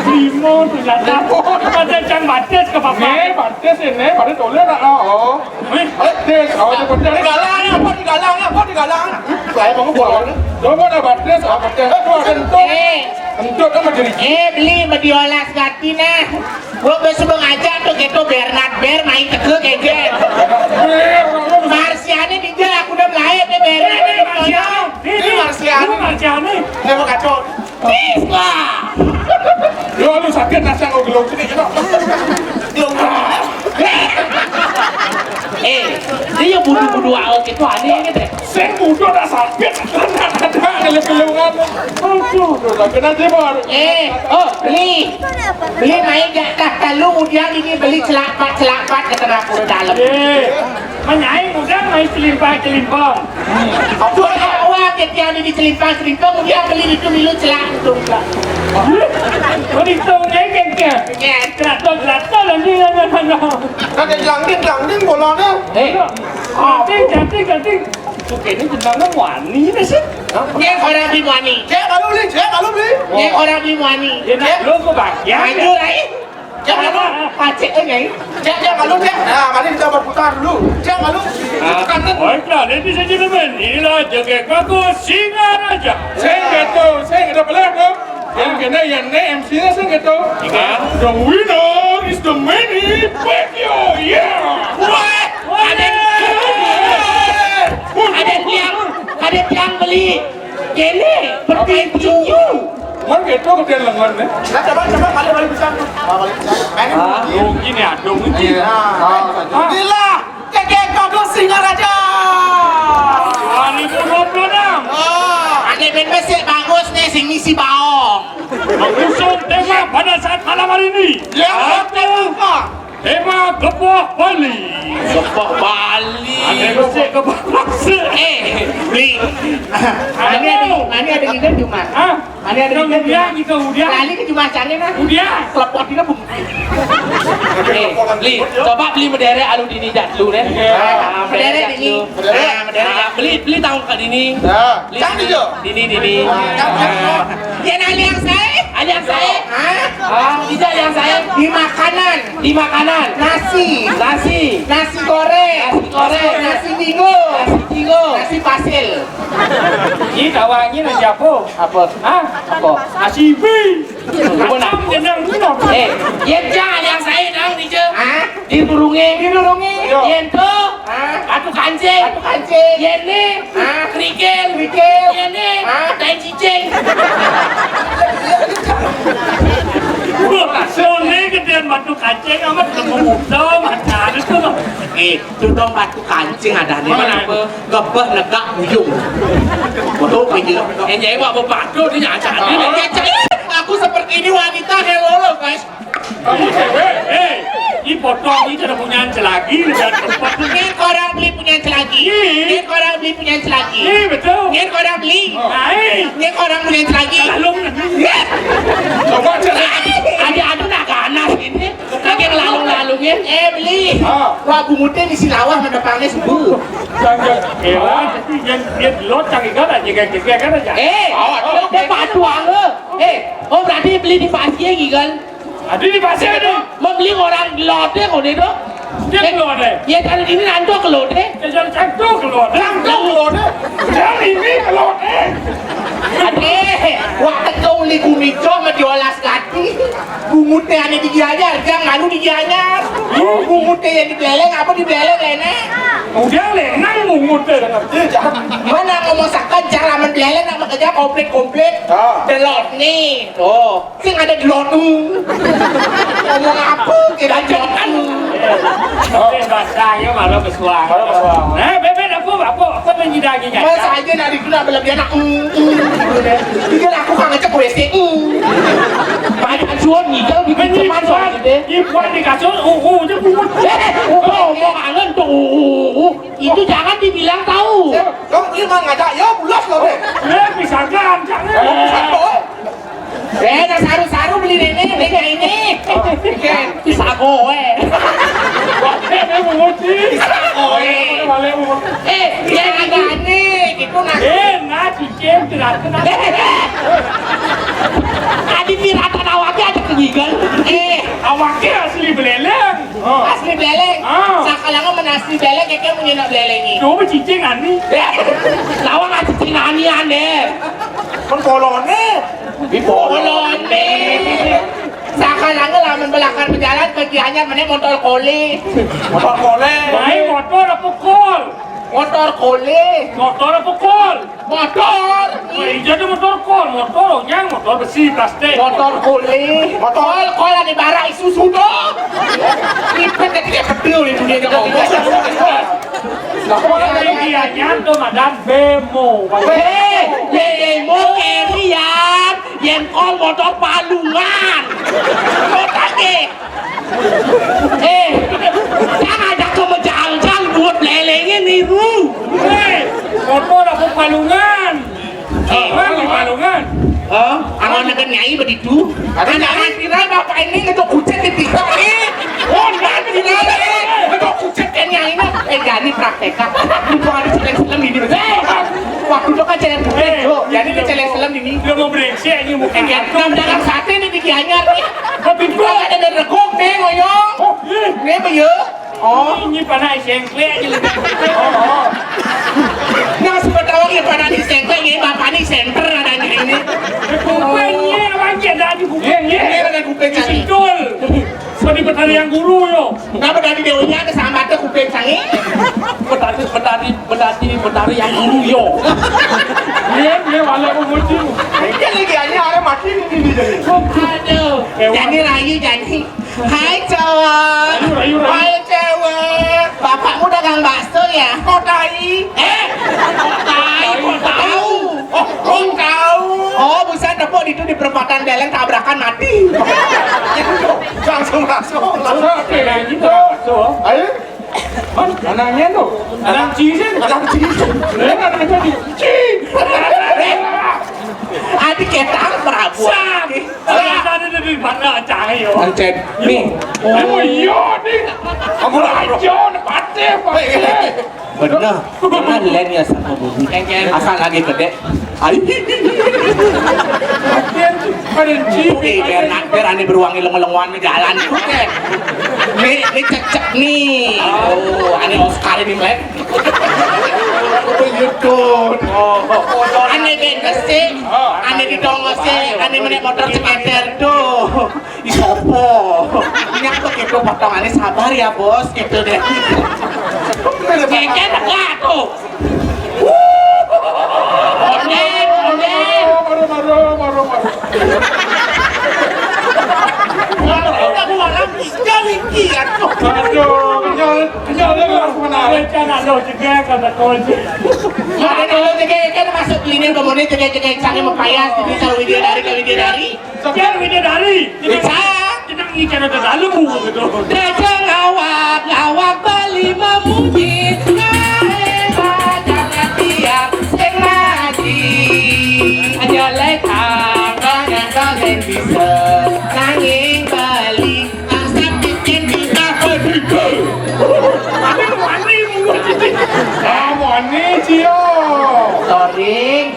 Limo ternyata. Ada cang batis ke papa. Nih, batis ini, batis toleh nak, oh. Batis, oh, itu betul. Digalang, apa digalang, apa digalang? Saya mau ngomong. Coba dah batis, oh, batis. Eh, tuh, ada entuk. Eh. Entuk kan menjadi. Eh, beli mediolas gati nah. Gua besok ngajak tuh gitu Bernard Ber main teke kejé. Marsiane di dia aku udah melahir deh Ber. Ini Marsiane. Ini Marsiane. Ini Marsiane. Ini mau kacau. Tis lah. Yo, lu sakit nasa kau gelung sini, gitu. Gelung sini. Eh, dia yang budu-budu awak itu aneh gitu. Sing budu tak sakit, ada gelung-gelungan. Aduh, udah sakit aja, Bor. Eh, oh, beli. Beli main di atas talu, udah ini beli celapat-celapat ke tengah pura dalam. Eh, menyaing udah main celimpang-celimpang. Apa awak ketiak di celimpang-celimpang, udah beli itu milu celak untung, Kak. Berhitungnya kan, Kak? Iya. Celak, celak, nanti, nanti, nanti. Kan dia jangkit, jangkit bolanya. Eh. Ganti, ganti, ganti. Oke, ini jenengnya wani nih sih. Nyék orang beli wani. Cék, kalau beli, cék, kalau beli. Nyék orang beli wani. Ya, nak, lu kok bagian. Maju, Rai. Cék, kalau. Pacék, eh, Nyai. Cék, cék, kalau, cék. Nah, mari kita berputar dulu. Cék, kalau. Ah, kangen. Baiklah, ladies and gentlemen, inilah Jegek Bagus Singaraja. Sing gitu, sing gitu, boleh, Bro? Yang kena, yang ne M C-nya sing gitu. Iya. The winner is the Manny Pacquiao. Yeah. Wah, ada, ada yang, ada yang beli. Kéné, bertinju. Man gitu gedean lengan nih. Nah, coba, coba, balik, balik bisa tuh. Nah, balik bisa. Mainin dulu. Rugi nih, aduh, rugi. Iya. Ah. Gila, Jegek Bagus Singaraja. Dua ribu dua puluh enam. Oh, ada band bésik bagus nih, sing ngisi baong. Mengusung tema pada saat malam hari ini. Ya, apa? Tema Geboh Bali. Geboh Bali. Ada bésik, geboh bésik. Eh, beli. Ini ada, ini ada ngidam Jumat. Hah? Ini ada ngidam Jumat. Udah, kita udah. Lali ke Jumat cari nah. Udah. Kelepot dina bung. Eh, beli. Coba beli mederek alu dini jak dulu deh. Iya. Ah, mederek dini. Mederek. Ah, mederek. Ah, beli, beli tahu ke dini. Ya. Beli. Cang dini. Dini, dini. Ah. Cang dini. Ah. Dia nak liang saya? Aliang saé? Hah? Ah, tidak aliang saé. Di makanan. Di makanan. Nasi. Nasi. Nasi goreng. Nasi goreng. Nasi minggu. Nasi minggu. Nasi pasil. Ini tawannya nasi apa? Apa? Hah? Apa? Nasi ibi. Apa jeneng? Eh, yén jang aliang saé nang dija. Hah? Dirurungé. Dirurungé. Yén to, hah? Batu kancing. Batu kancing. Yén né, hah? Kerikil. Kerikil. Yén né, hah? Tai cicing. Wah, soné gedéan batu kancing amat, lemu muda, mata itu loh. Eh, itu dong batu kancing ada nih. Mana? Apa? Gebeh negak buyung. Betul, Pak Haji. Eh, Nyai, Pak, bebatu, dia nyacak. Aku seperti ini wanita, hello loh, guys. Kamu cewek, eh, ini potong, ini tidak punya celagi, udah tempat. Ini orang beli punya celagi. Iya. Ini orang beli punya celagi. Iya, betul. Ini orang beli. Nah, eh. Ini orang punya celagi. Lalu. Iya. Coba cek. Ada, ada nak ganas ini. Lagi lalu-lalunya. Eh, beli. Ah. Wah, bunguté di silawah menepangnya subuh. Jangan. Elah, yang dia lot cari kan aja, kan aja. Eh, oh, dia batu angge. Eh, oh, berarti beli di pasir, Gigal. Ada di pasir nih. Membeli orang gelodé kok itu. Dia gelodé. Ya, kalau ini nanto gelodé. Ya, jangan canto gelodé. Canto gelodé. Jangan ini gelodé. Adé, wah, teko uli gumito sama diolas gati. Bunguté ané di Gianyar, jang malu di Gianyar. Bunguté yang di Beleng, apa di Beleng, Lene? Udah, Lene, bunguté. Mana ngomong sakan, cara men Beleng, nak kerja komplit-komplit. Ah. Delot nih, tuh. Sing ada di lonu. Ngomong apa? Tidak jokan. Oke, bahasanya malah pesuang. Malah pesuang. Nah, bebek aku Apa? Apa menyidangi nyata? Masa aja nak duduk nak belum dia nak, mm, mm, gitu deh. Pikir aku kangen cek W C, mm. Banyak suon ngigel gitu, cuman soal gitu. Ibuan di kasur, uh, uh, dia bungut. Eh, oh, ngomong kangen tuh, uh, uh, uh. Itu jangan dibilang tahu. Kamu ini mah ngajak, ya, bulas loh, deh. Eh, misalkan, jangan. Misalkan, eh. Eh, dah saru-saru beli nenek, nenek ini. Oke. Bisa kowe. Oke, dia menguji. Bisa kowe. Balik menguji. Eh, dia ada nih, gitu nah. Eh, nah, cicing, tidak kena. Tadi piratan awaknya ada kegigel. Eh, awaknya asli beleleng. Oh. Asli beleleng. Ah. Sakalanga men asli beleleng, keke punya nak beleleng ini. Coba cicing ani. Lawang cicing ani ande. Kan kolone. Di kolone. Sakalanga lamun belakang berjalan ke Gianyar meneh motor kole. Motor kole. Baik motor apa kol? Motor kole. Motor apa kol? Motor. Wah, iya ada motor kol, motor onyang, motor besi, plastik. Motor kole. Motor kol, kol ada bara Isuzu tuh. Lipet tadi kayak bedil itu dia ngomong. Lah, kok ada yang Gianyar tuh, Madam? Bemo. Hei, bemo kerian, yen kol motor palungan. Kotake. Eh, jangan ada kemejaljal buat lelengnya niru. Eh, motor apa palungan? Eh, Bang, di palungan. Oh, kalau negeri nyai begitu. Ada jangan kira bapak ini ngetok kucing di tiga ini. Oh, jangan kira ini ngetok kucing kan nyai ini. Eh, jadi praktek. Mumpung ada celeng selem ini. Eh, waktu itu kan celeng kucing, Eh, Jo. Jadi ini celeng selem ini. Lu mau brengsek ini, bukan. Eh, jangan dalam sate nih di Gianyar nih. Tapi gua ada regok nih, ngoyong. Oh, iya. Nih, apa ya? Oh. Ini panah sengklek aja lebih. Oh, oh. Nah, siapa tahu ya panah di sengklek, ya, bapak nih senter adanya ini. Kupingnya, apa aja ada di kupingnya. Iya, iya, ada kuping. Sentul. Seperti petani yang guru, yo. Kenapa tadi dewinya ada sama ada kuping sangi? Petani, petani, petani, petani yang guru, yo. Iya, iya, malah menguji. Ini lagi hanya ada mati ini jadi. Aduh. Jadi rayu, jadi. Hai, cowok. Rayu, rayu, rayu. Hai, cewek. Bapakmu dagang bakso, ya? Kok tai? Eh, kok tai, kok tahu? Oh, kok tahu? Oh, buset, tepuk itu di perempatan jalan, tabrakan, mati. Langsung, langsung, langsung. Oke, gitu. Ayo. Man, anaknya tuh. Anak cisin. Anak cisin. Dia kan aja di. Ci. Adi ketang Prabu. Sah. Alasannya dari mana cahaya? Pancen. Nih. Oh, iya, nih. Kamu aja, patih, patih. Bener. Bener, Len, ya, sama bumi. Asal lagi gede. Ai. Pada cipi. Biar nak, biar ane beruang ileng-ilengan jalan. Oke. Nih, nih cek-cek nih. Oh, ane Oscar ini, Len. Begitu. Ane bendese, ane didongose, ane menek motor ceketer tuh. Ih, sopo? Ini aku gitu potongannya sabar ya, Bos, gitu deh. Ceker enggak tuh? Onden, onden. Maru, maru, maru, maru. Aku malam tiga nih, aduh. Aduh, kenyal, kenyal dia harus menarik. Rencana lo juga kata kunci. Ada dulu tiga kan masuk ini kemudian tiga tiga cari mepayas di Widya dari ke Widya dari. Sekian Widya dari. Kita, kita ngicara ke dalam gitu. Dajang awak, awak Bali memuji. Kae padangan tiang sing ngaji. Aja lek tangan tangan bisa. Nanging Bali, asal bikin kita. Tapi wani memuji. Ah, wani, Cio. Sorry.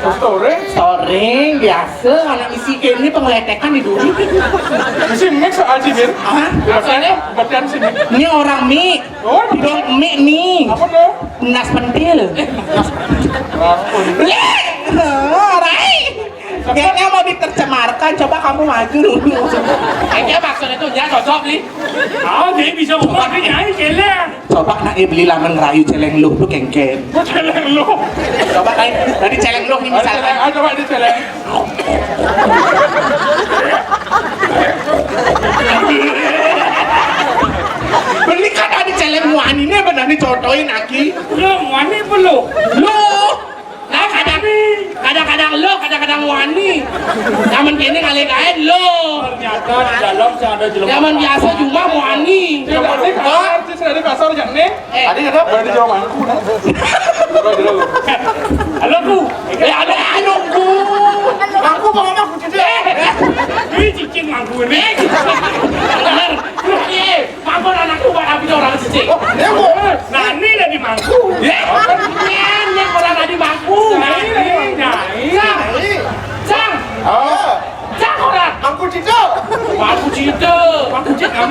Storing? Storing biasa, anak isi game ini pengeletekan di dulu. Isi mix aja, Bin. Hah? Biasanya bagian sini. Ini orang mik. Oh, dong mik nih. Apa tuh? Nas pentil. Nih, rai. Kayaknya mau diterjemahkan, coba kamu maju dulu. Kayaknya maksudnya tuh ya cocok nih. Oh, jadi bisa ngomong, tapi nyai celeng. Coba nak beli lamen rayu celeng luh tuh kengken. Celeng luh. Coba tadi, tadi celeng luh nih misalnya. Ayo, coba di celeng. Beli kan ada celeng muani nih, benar nih Contohin aki. Lu wani apa lu? Lu. Nah, kadang, kadang-kadang lu, kadang-kadang wani. Namen kene ngalih gaen lu. Ternyata di dalam sing ada jelema. Namen biasa cuma wani. Sing dari kasar, sing dari kasar, jangan nih. Eh. Tadi kenapa? Boleh dijawab aku, nah. Halo, Bu. Eh, ada anu, Bu. Aku mau ngomong, Bu Cici. Eh, ini cicing mangku ini. Eh, cicing. Bener. Iya, mangku anak lu bakal punya orang cicing. Oh, iya, Bu. Nah, ini udah di mangku. Ya, kan ini yang orang tadi mangku. Nah, ini, nah, ini. Sang. Sang. Oh. Cak orang. Mangku Cito. Mangku Cito. Mangku Cito.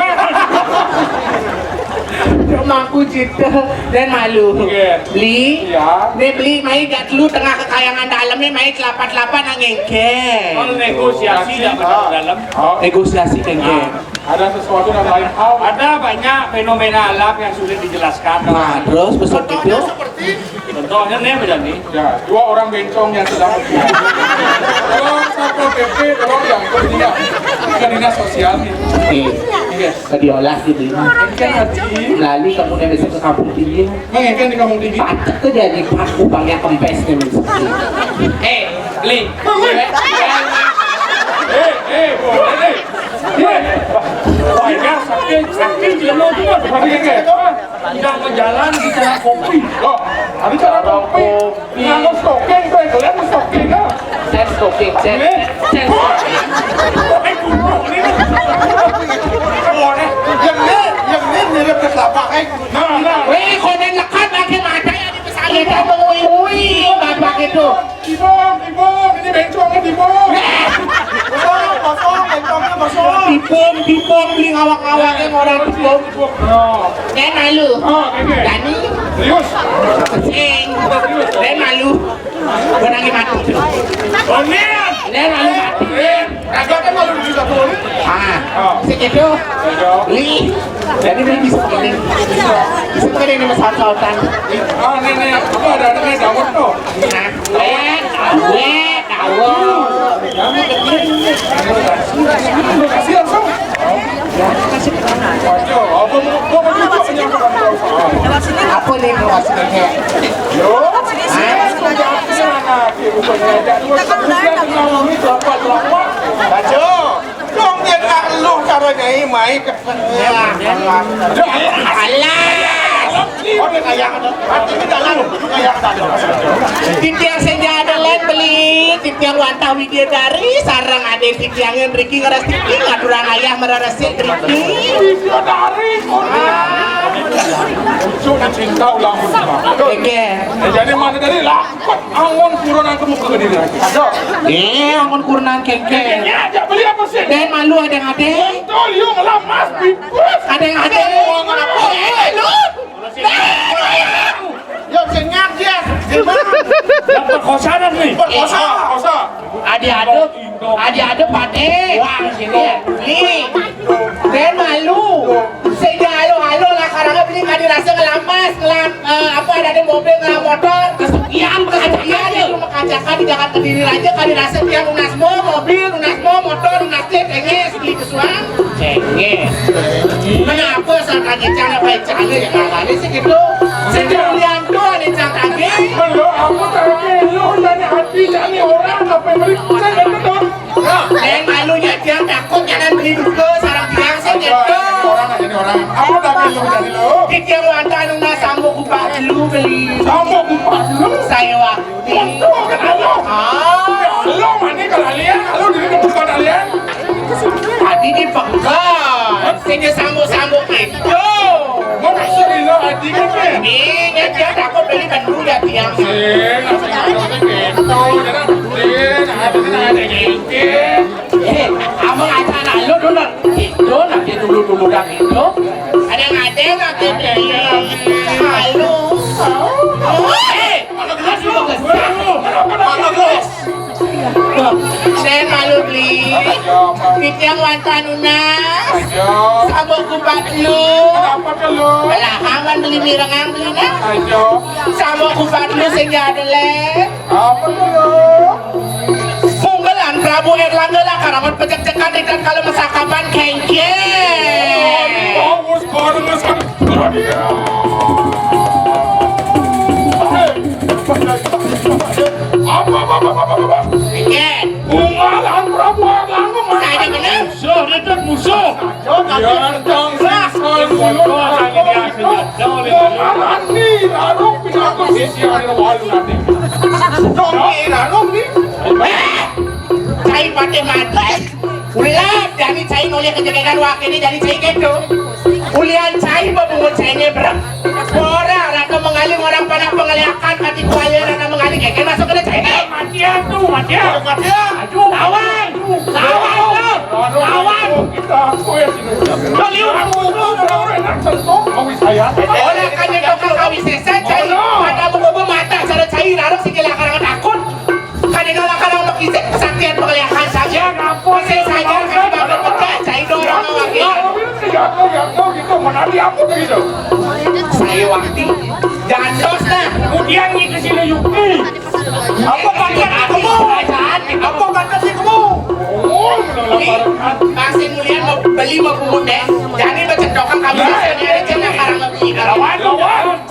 Mangku Cito dan malu. Oke. Beli. Iya. Nih beli mai gak lu tengah kekayangan dalamnya mai kelapa-kelapa nang ngengke. Oh, negosiasi dalam. Oh. Negosiasi kengke. Nah, ada sesuatu yang lain. Oh. Ada banyak fenomena alam yang sulit dijelaskan. Nah, terus besok itu. Contohnya nih, beda nih. Ya, dua orang bencong yang sedang berjuang. Tolong Satpol P P, tolong diangkut dia ke dinas sosial nih. Nih, iya. Ke diolah gitu. Kan hati. Lalu kamu udah besok ke kampung tinggi. Bang, kan di kampung tinggi. Patek tuh jadi paku bang yang kempes nih. Eh, Li. Eh, eh, boleh, Li. Iya. Wah, iya, sakit, sakit, dia mau juga. Sakit, ya? Tidak berjalan bicara kopi. Loh, ada cara kopi. Nganggo stoking, kowe kalian stoking, ah. Saya stoking, saya. Ini? Saya stoking. Eh, kumpul, ini. Oh, eh, yang ini, yang ini mirip ke kelapa, eh. Nah, nah. Weh, konen lekat lagi mata ya di pesawat. Kita mengui-ui, bapak itu. Dibom, dibom, ini bencongnya dibom. Kosong, kosong, bencongnya kosong. Dibom, dibom, beli ngawak-ngawaknya orang dibom. Oh. Dan malu. Oh, oke. Dani. Serius? Sing. Dan malu. Menangi mati. Onen. Dan malu mati. Eh, kagak kan malu di satu ini. Ah, oh. Segitu. Iya. Li. Jadi ini bisa begini. Bisa begini ini masalah sautan. Ah, ini, ini, apa ada, ada daun tuh. Nah, eh, eh, daun. Kasihan, Song. Waduh, apa mau, mau, mau juga menyampaikan perasaan. Apa nih maksudnya? Yo, saya sudah yakin anak ibu pengajar. Kita kan udah ada. Dong dia ngeluh cara nyai mai ke. Alah. Oh, dia kayak ada. Hati ini dalam, itu kayak ada. Titiang sing jalan beli, titiang wantah Widyadari, sareng ade titiang mriki ngrestiti, ngaturang ayah mreresik mriki. Widyadari, oh. Sudah cinta ulang pun. Oke. Eh, jadi mana tadi lah? Angon pura nang kemu ke Kediri lagi. Aduh. Eh, angon pura nang kengke. Ini aja beli apa sih? Dan malu ada ngade. Betul, yuk ngelamas, bibus. Ada ngade. Mau ngapa? Eh, lu. Yo, senyap dia. Yang perkosaan nih. Perkosa. Perkosa. Adi ada, adi ada pade. Wah, sini. Nih. Dan malu. Sehingga halo-halo lah karena beli kadi rasa ngelamas, ngelam, eh, apa ada di mobil, ngelam motor, kesukian, kesukian itu mengkacakan di Jakarta Kediri aja kadi rasa tiang lunas mo, mobil, lunas mo, motor, lunas jet, ini beli kesuang, cenges. Kenapa saat lagi cang apa cang ya kagak sih gitu? Sejak liang tuh ada cang kagak. Belum, aku tadi lu dari hati cari orang apa yang beli, saya nggak tahu. Neng malu nyadiang takut jangan beli duka sarang tiang sing nyeto. Orang aja nih orang. Apa lagi lu jadi lu? Titiang wantah nuna sambung kupat lu beli. Sambung kupat lu? Saya waktu. Itu kan Allah. Ah. Ya Allah, mana kalau lihat, kalau di depan kalian. Tadi di pegang. Sini sambung-sambung itu. Mau kasih gila hati kan? Ini nyadiang takut beli bendu ya tiang. Sing, asal ada gitu. Jangan, sing, ada, ada, ada, ada. Eh, abang acara lu dulu. Itu nanti dulu-dulu dah gitu. Ada yang ada, ada yang ada. Halo. Eh, mana gelas lu? Mana gelas? Saya malu beli. Titiang wantah nuna. Ayo. Sambung kupat lu. Apa ke lu? Belahangan beli mirengang beli nah. Ayo. Sambung kupat lu sing ada le. Apa tuh? Punggelan Prabu Erlangga lah karangan pecek-cekan ikan kalau mesakapan kengke. Bagus, bagus. Kalau dia. Ikan. Bungalan Prabu Arlango, mana? Saya benar. Musuh, dia tu musuh. Yo, tapi ya, dong, sih, soal musuh, musuh, lagi dia, jauh, jauh. Bungalan ni, larung pinaka sisi ada walu nanti. Dong, ni, larung ni. Eh, cai patih mati. Ulah, jani cai nolih kejegegan wak ini, jani cai gitu. Ulian cai bebungut cai nyebrang. Orang rata mengaling, orang panak pengeliakan, kati kuaya rata mengaling, kayak masuk kena cai. Eh, matian tu, matian. Matian. Aduh, lawan. Lawan tu. Lawan. Kita aku ya sini. Kau liu. Aku, aku, aku, enak sentuh, kau saya. Orang kan nyetok kalau kau bisa cai. Ada buku mata, cara cai, larang si kela karang takut. Kadéna lakar makisik kesaktian pengeliakan saja. Ya, ngampun. Masih saja kan bakal pecah, cai dorong awak. Ya, ya, ya, ya, gitu. Menari apa begitu? Saya wakti. Jantos dah. Kemudian ni ke sini Yuki. Apa kata kamu? Apa kata si kamu? Oh, ini masih mulian mau beli mau pungut deh. Jadi bercendokan kami. Ya, ya, ya, ya. Karena lebih. Lawan, lawan.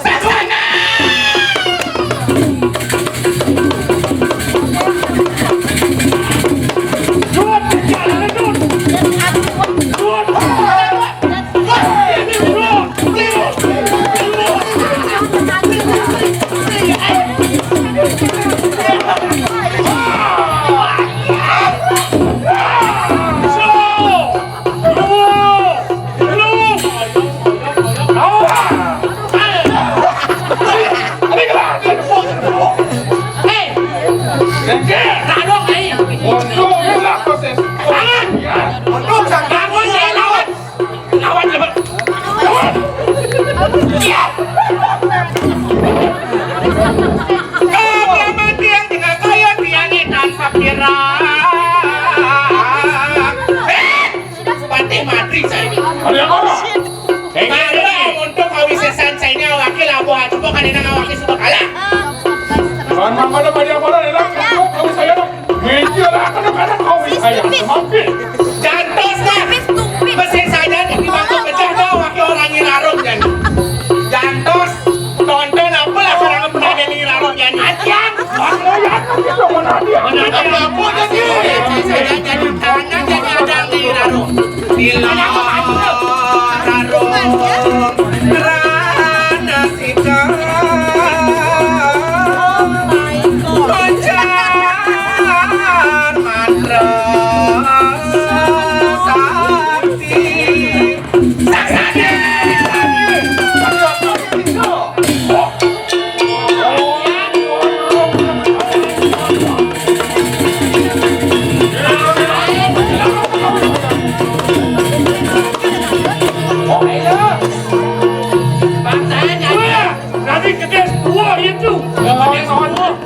Patih mati saya. Ada apa? Mara untuk kawisésan saya ini awake labuh acupa kadéna awake suba kalah. Wan mangkana pada apa? Enak, kau saya dong. Meja lah, kadang-kadang kau saya. Mampir. Jantos dah. Mesin saja di bangku pecah dah, awake orang ngilarung jan. Jantos, tonton apa lah orang pernah ngilarung jan. Ajan. Wah, ya, itu mana dia? Mana dia? Apa jadi? Saya jadi tanah, jadi ada ngilarung. Di larung, rana sika. Mantra sakti. Nanti kedis dua itu. Kedis dua.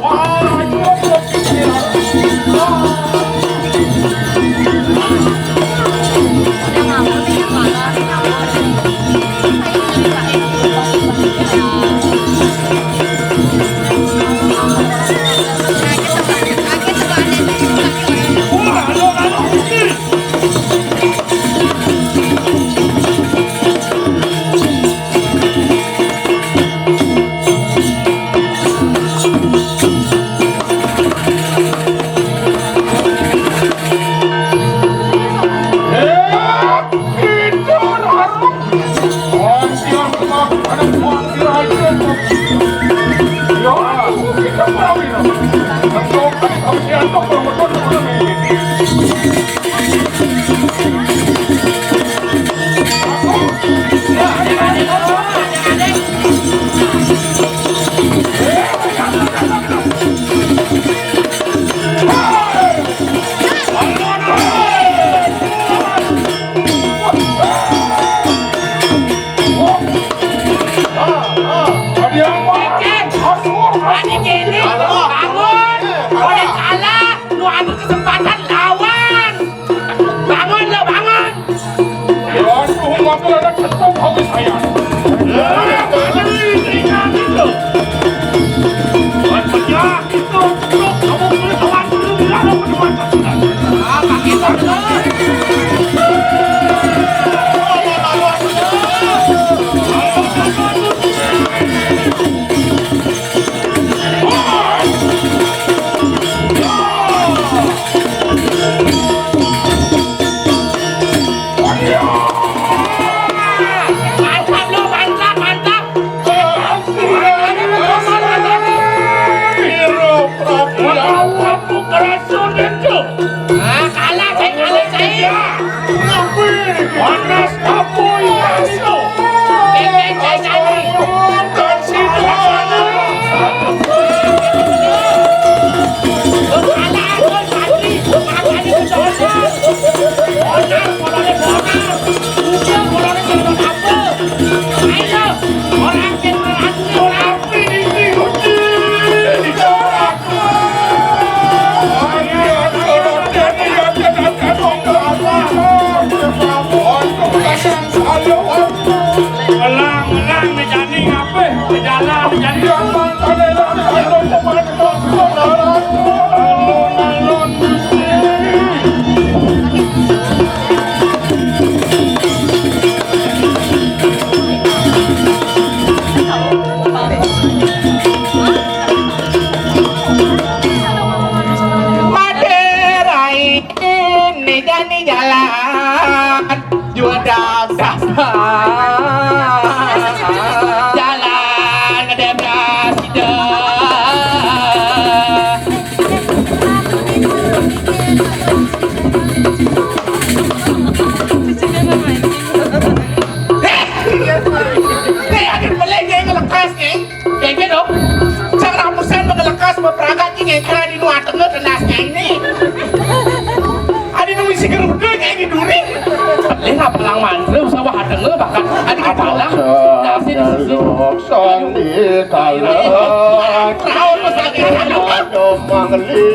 Bangun! Oleh kalah, lu anu kesempatan lawan! Bangun lo, bangun! Waduh, waktu ada ketuk, habis saya. Ringan itu. Buat pecah itu, ketuk, kamu boleh lawan dulu, bilang lo berdua. Ah, kaki saya. Melang, melang, jani ngapih? Bejalan, jani. Alon, alon. Madé rain, né jani jalan. Jua dah, dah, dah. Jalan, dah, dah, dah. Hei, ada peleng yang lekas ni. Kaya tu. Cara musan mengelekas berperagat ni, kaya di luar tengah tenas ni. Ada nunggu si geruda ni di duri. Lha ngapa lang mantra usah wah tengah bakat. Ada kepala. Nasi di sisi. Sandi kalah. Tahu tu sakit. Aduh, mangli.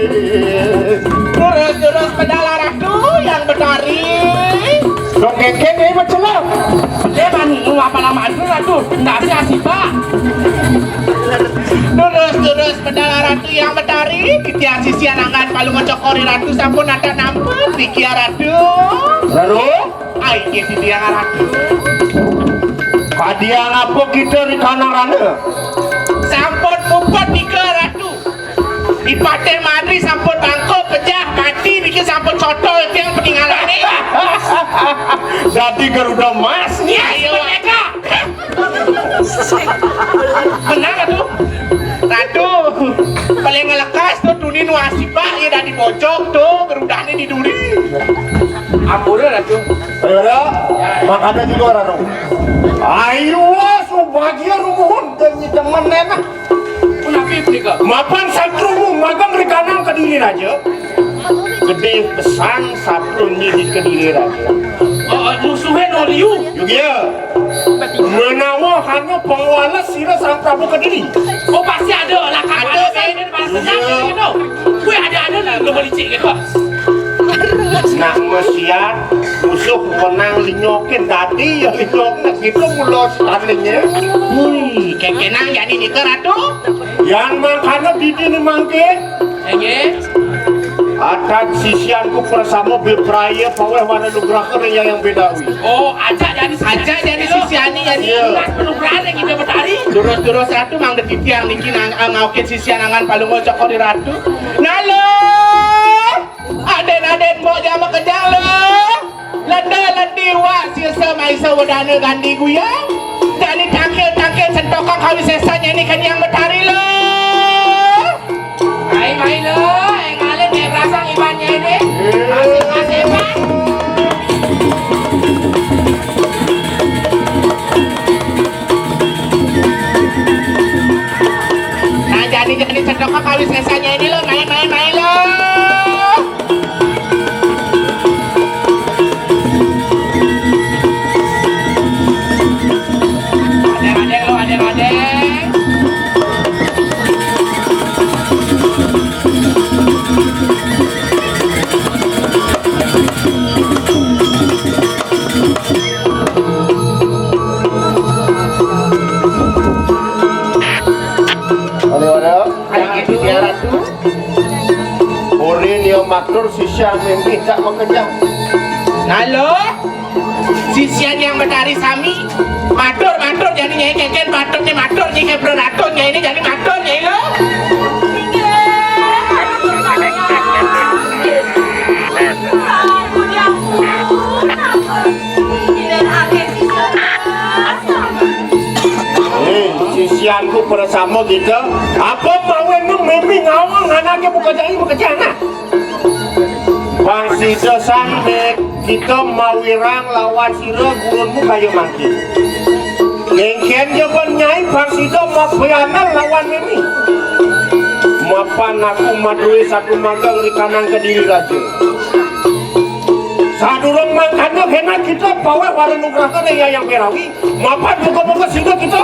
Terus-terus pedala ratu yang betari. Dong kengkeng ni macam lah. Dia kan ngapa lang mantra tu? Nasi asibak. Terus-terus pedala ratu yang betari, titiang sisian anggan palungguh cokor ratu sampun ada nampa, titiang ratu. Lalu? Ai, titiang ratu. Kadiang apa kita di kanang rana? Sampun muput tiga ratu. Ipatih Madri sampun bangkok pejah mati, niki sampun cotol tiang peninggalane. Dadi Garuda Mas. Yes, merdeka. Benar, Ratu. Ratu, paling ngelekas tu tuni nu asibak ya dadi bojog tu, gerudahne di duri. Ampura, Ratu. Ayo, Ratu. Makanya juga, Ratu. Ayo, subagia rumuhun, demi temen enak. Punapi punika? Mapan satru magang ri kanang Kediri Raja. Gedé pesan satru nyi di Kediri Raja. Oh, musuhé no liu. Yugia. Menawa hana pangwales sira Sang Prabu Kediri. Oh, pasti ada lah, kan. Ada, ada, kan? Ada, ada, ada. Iya. Kuwi ada-ada lah, nggak boleh cek gitu. Nak mesiat, musuh menang linyokin tadi, ya linyok nak gitu mulos tandingnya. Wih, kekenang jani nika, Ratu. Yang mangkana didi ni mangke. Nggih. Adat sisianku prasama bepraya paweh wana nugraha ring yang bedawi. Oh, ajak jani, ajak jani sisiane jani. Iya. Mas penugrahan yang kita betari. Terus-terus Ratu mangda titiang niki nang, eh, ngaukin sisian angan palungguh cokor di Ratu. Nalo! Aden-aden mbok jama kejang lo. Lenda lendi wak sirsa maisa wedana gandi guyang. Jani tangkil-tangkil sentokang kawisesan nyeni keniang betari lo. Ai mai lo, ai ngalih nek rasang iban nyeni. Masing-masing, Bang. Nah, jani-jani cedok kawisesan nyeni lo, main, main, main lo. Adeng, adeng lo, adeng, adeng. Ora, ora. Ayo, gitu, ya, Ratu. Uri nia matur sisya mimpi tak makejang. Halo? Sisya yang betari sami. Matur, matur, jani nyai keken, matur ni matur, nyai kepro raton, nyai ni jani matur, nyai lo. Eh, sisianku prasama kita. Apa mawen nu mimi ngawang anake buka jai buka jana? Bang sida sandek kita mawirang lawan sira gurunmu kaya mangkin. Engken ja ban nyai bang sida mabayanan lawan mimi. Mapan aku maduwe satu magang di kanang Kediri Raja. Sadurung mangkana kena kita paweh wara nugraha ring Yayang Berawi. Mapan buka-buka sida kita.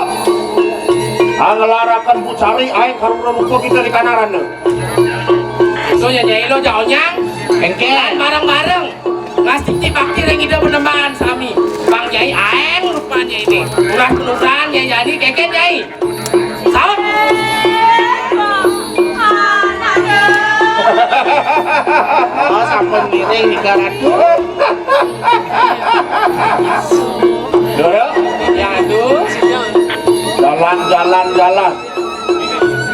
Anglaraken bucari ae karura rupa kita di kanarana. So ya nyai lo jaonyang. Engke. Bareng-bareng. Ngastiti bakti ring Ida Panembahan sami. Bang Nyai ae Ini. Kurang penusan ya, jadi keket, Nyai. Saut. Oh, sampun ngiring di garatu. Doro. Ya, aduh. Jalan, jalan, jalan.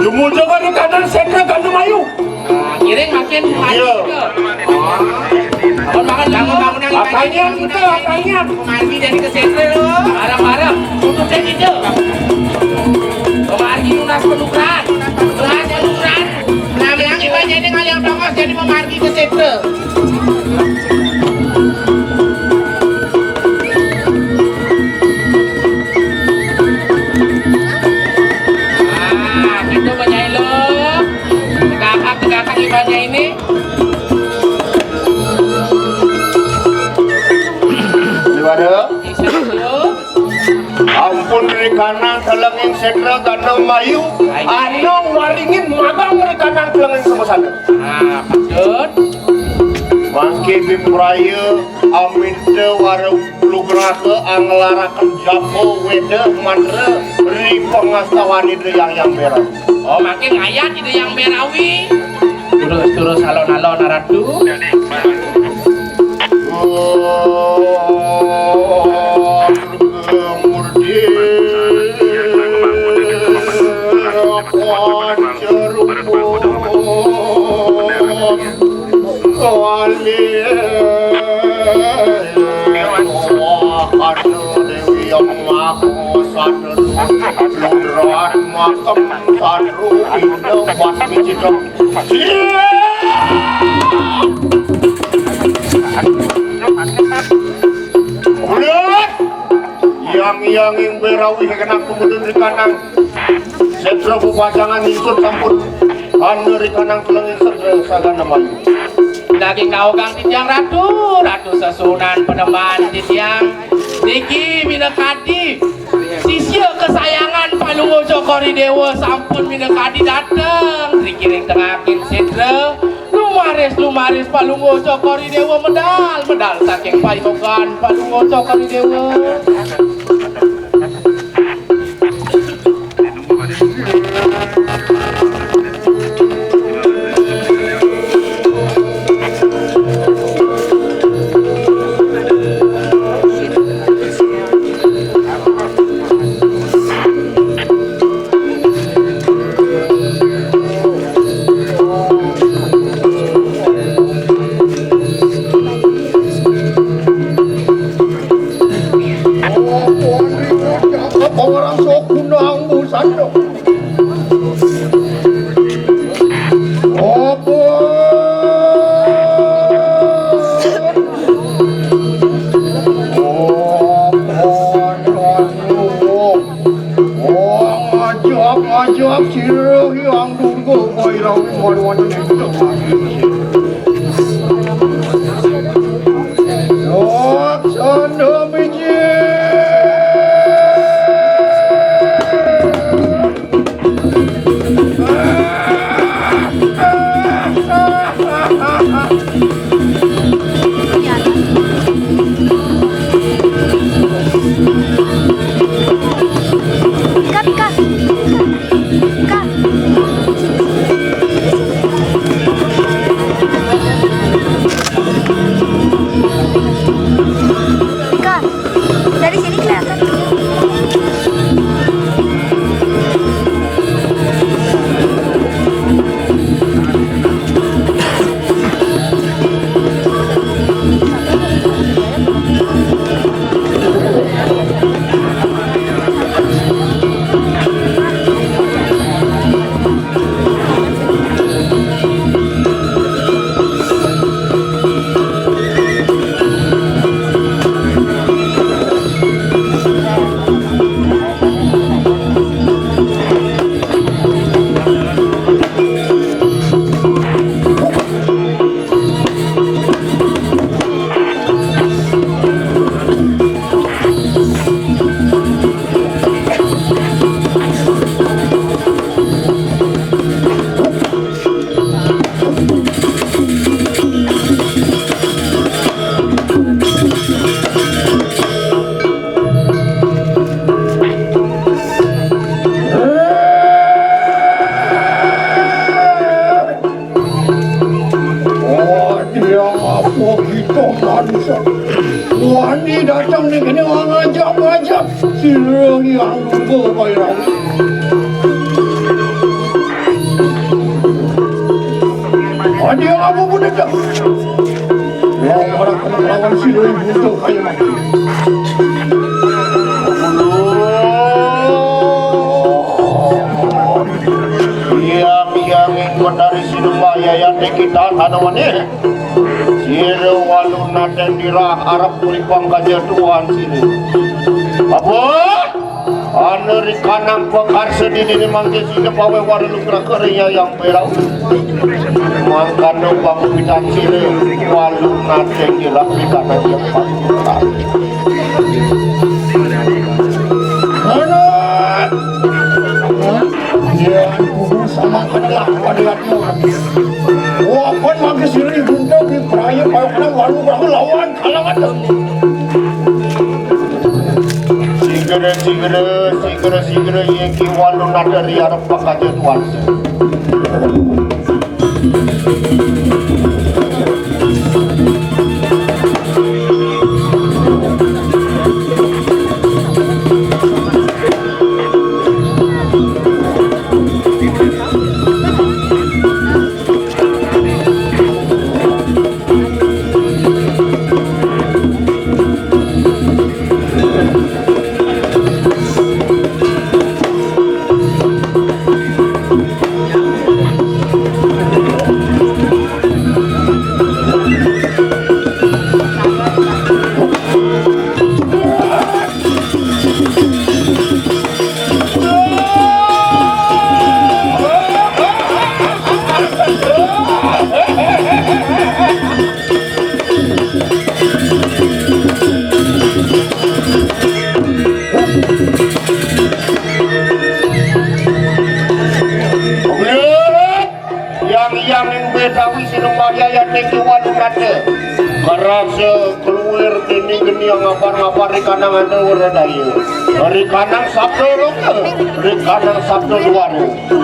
Jumujug di kanan, sétra gandum ayu. Nah, ngiring makin maju. Iya. Bangun, bangun, bangun, bangun, bangun. Apanya kita, apanya? Margi jadi ke sétra lo. Bareng-bareng. Untuk saya gitu. Margi tunas penukaran. Tunas penukaran. Nah, melang ibadah ini ngalih tongos jadi memargi ke sétra. Nah, gitu, Bang Jailo. Tegakak, tegakak ibadah ini. Gimana? Bisa dulu. Ampun, rikana telenging sétra gandum ayu, anu waringin magang rikana telenging semesan. Nah, maksud? Mangke bipraya aminta wara lugraka anglaraken japa weda mantra ri pangastawanida Hyang Hyang Bérawi. Oh, mangke ngayat Ida Hyang Bérawi. Terus, terus, alon-alon, Ratu. Dewi Yang Maha Satru, Lurah Makem Satru, Indah Wasmi Citra. Bulat! Yang yang ing Bérawi kenang pemudun di kanang. Sétra bebajangan ingsun sampun. Anda rikanang telenging sétra sagana mayu. Daging kaogang titiang Ratu, Ratu sesuunan penemban titiang. Niki minakadi sisia kesayangan Palungguh Cokor I Déwa sampun minakadi dateng. Niki ring tengakin sétra. Lumaris, lumaris Palungguh Cokor I Déwa medal, medal saking payogan Palungguh Cokor I Déwa. Orang sok gunang busana. Apa? Apa? Oh, ngajak-ngajak sira Hyang Durga Bairawi marwani. Laksana biji. Cut, cut. Cut. Cut. Sira Hyang Durga Bairawa. Adi abu punika. Lawan, lawan sira Hyang Durga Bairawa. Hyang, Hyang ing Betari Sinumba Yayan Dikita Tanawane. Sira Walu Naten Dirah arep kulipang kajatuhan sira. Apa? Ana rikanang pakarsa dini mangke sida pawe wara lugraka ring Hyang Bairawa. Mangkana pangupitan sira Walu Naten Dirah rikanang yang paling utama. Mana? Ya, kudu sama kenelah pada lagi. Wapun mangke sira Hyang Durga Bairawa, payo kena Walu Naten lawan kalangan. Sigra, sigra, sigra, sigra, yeki Walu Naten ri arep pakaja tuan. Yang, yang ing Betawi Sinumba Yayan Dikita Tanawane. Karaksa keluar dini geni ngapar-ngapar rikanang anda waradaya. Rikanang sabda loka, rikanang sabda luar.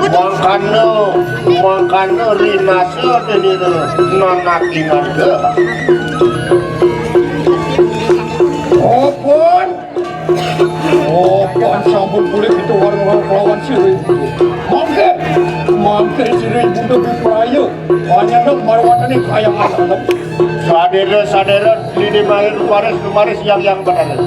Mangkana, mangkana rinasa denira nanaki nanda. Opon, opon sampun kulit itu warna kelawan sirih. Mangke, mangke sirih bunda bipraya. Hanya nak marwatane kayang anak. Sadera, sadera, lidi mahir lumaris, lumaris yang, yang benar.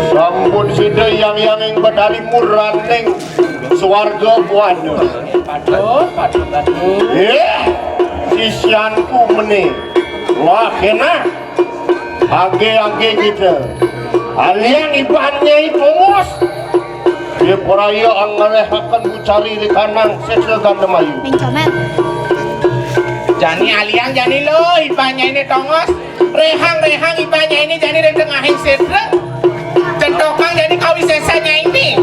Sampun sida yang, yang ing Betari muraning swarga buana. Patuh, patuh, patuh. Eh, sisyanku mene. Wah, kena. Age-age kita. Alian iban Nyai Tongos. Dia peraya anggarehaken bucari rikanang seksa gandemayu. Ning comel. Jani alian jani lo, iban Nyai Tongos. Rehang-rehang iban Nyai jani ring tengahing setra. Centokang jani kawisesan Nyai.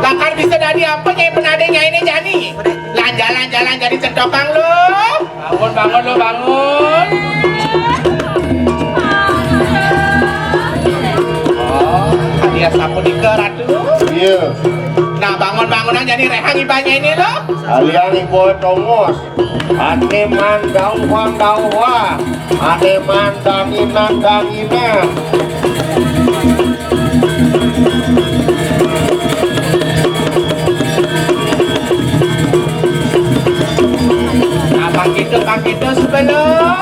Lakar bisa dadi apa Nyai penading Nyai jani. Lan jalan-jalan jani centokang lo. Bangun, bangun, lo, bangun. Oh, dia sapunika, Ratu. Iya. Nah, bangun-bangunan jani rehang iban Nyai lo. Alian ibu Tongos. Ane mandauhan-dauhan. Ane mandanginan-danginan. Nah, pang kita, pang kita sebelum.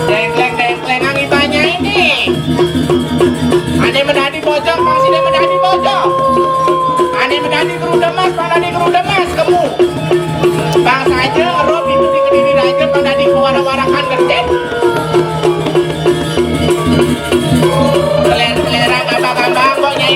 Dengkleng-dengklengang iban Nyai. Ane medadi bojong, pang sida medadi bojong. Ane medadi keruda mas, pang dadi keruda mas, kemu. Pang saja, roh itu di Kediri Raja, pang dadi kewara-warakan gercep. Keler-kelerang, gambang-gambang, kok Nyai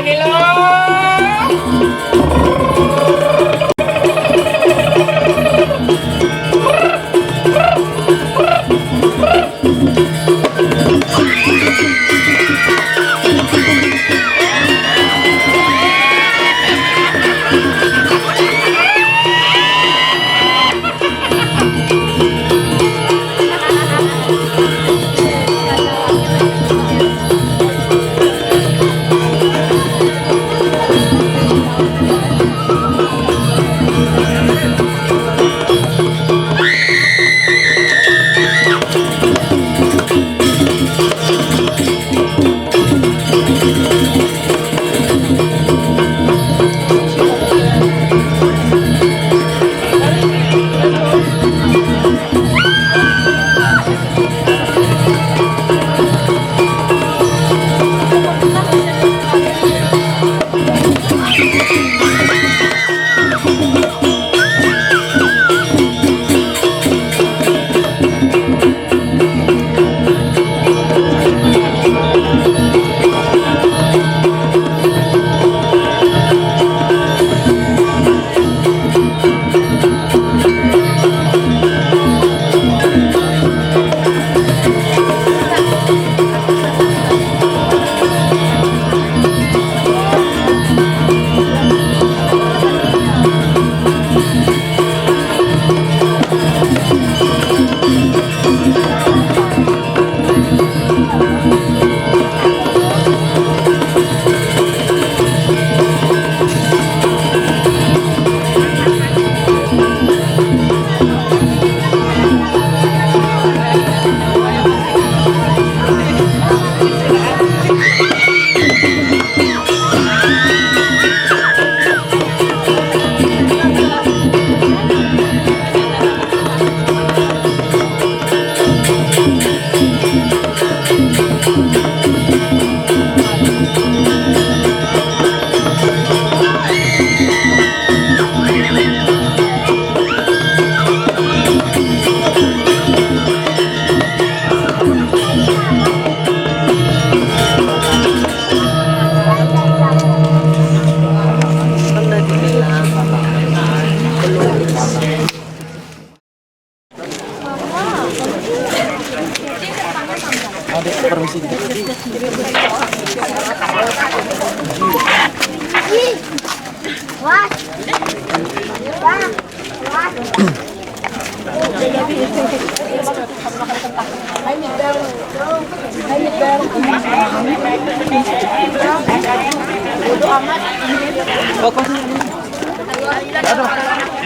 Aduh,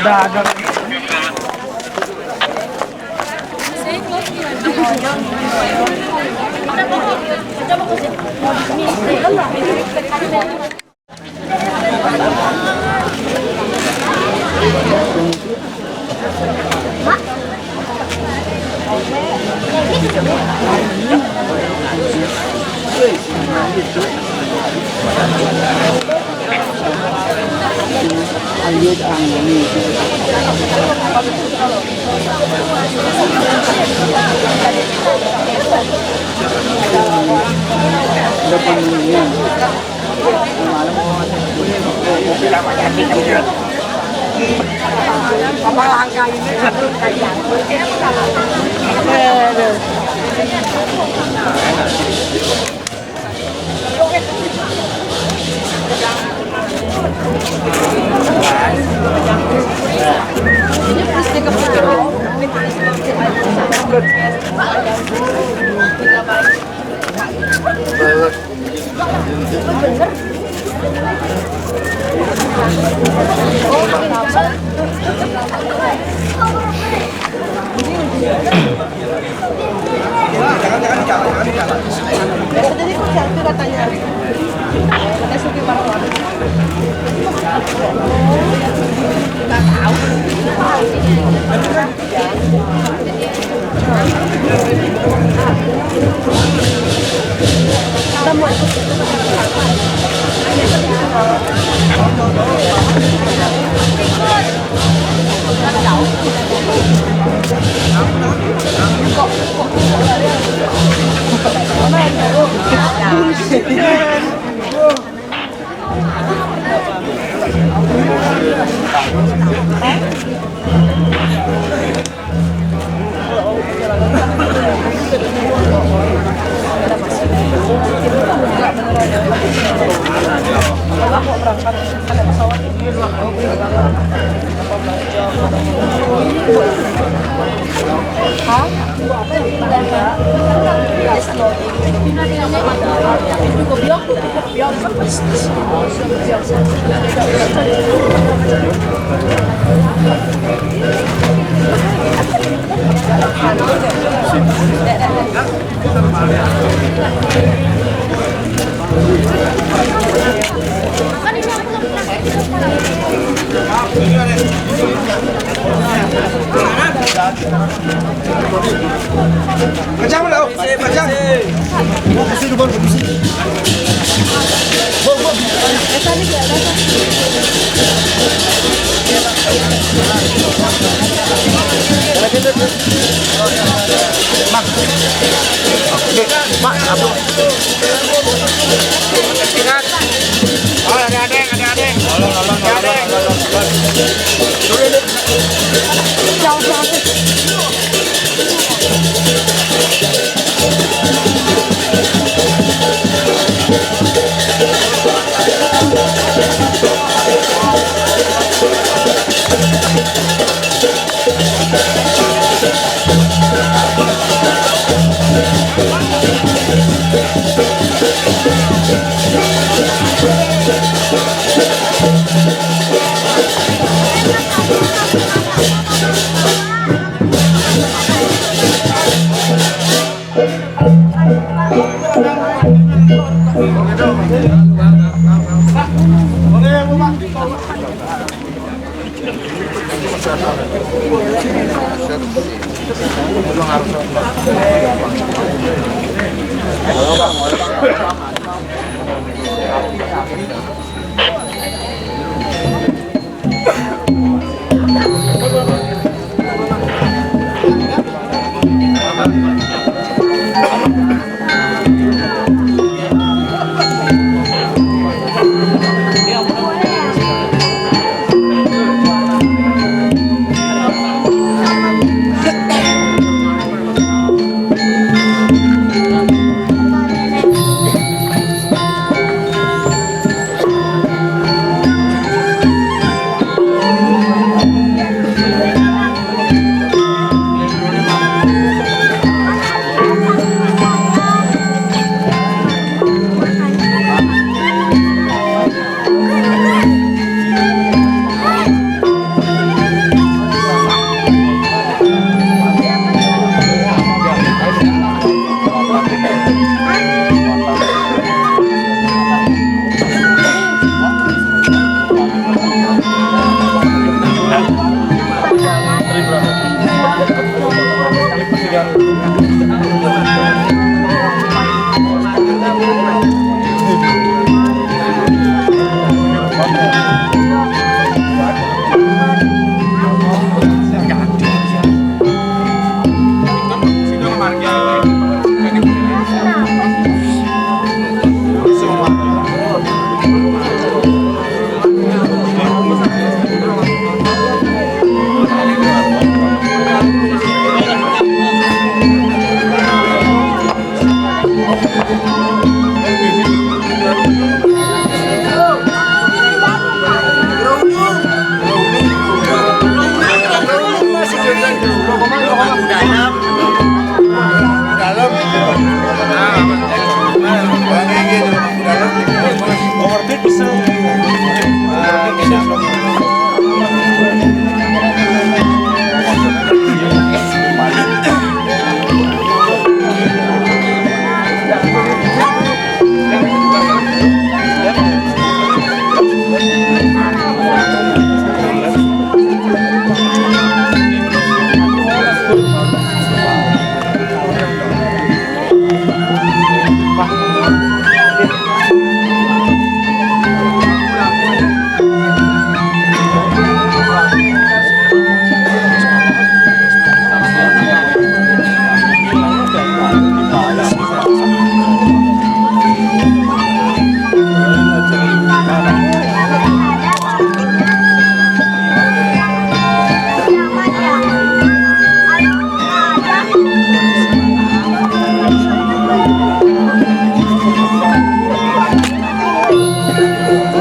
dagang. Pejam lah, oh. Pejam. Bungkus dulu, bungkus dulu. Bung, bung. Mak. Oke, Mak, apa? Ingat. Oh, ada adeng, ada adeng. Tolong, tolong, tolong, tolong, tolong. Turun, deh. Jauh banget.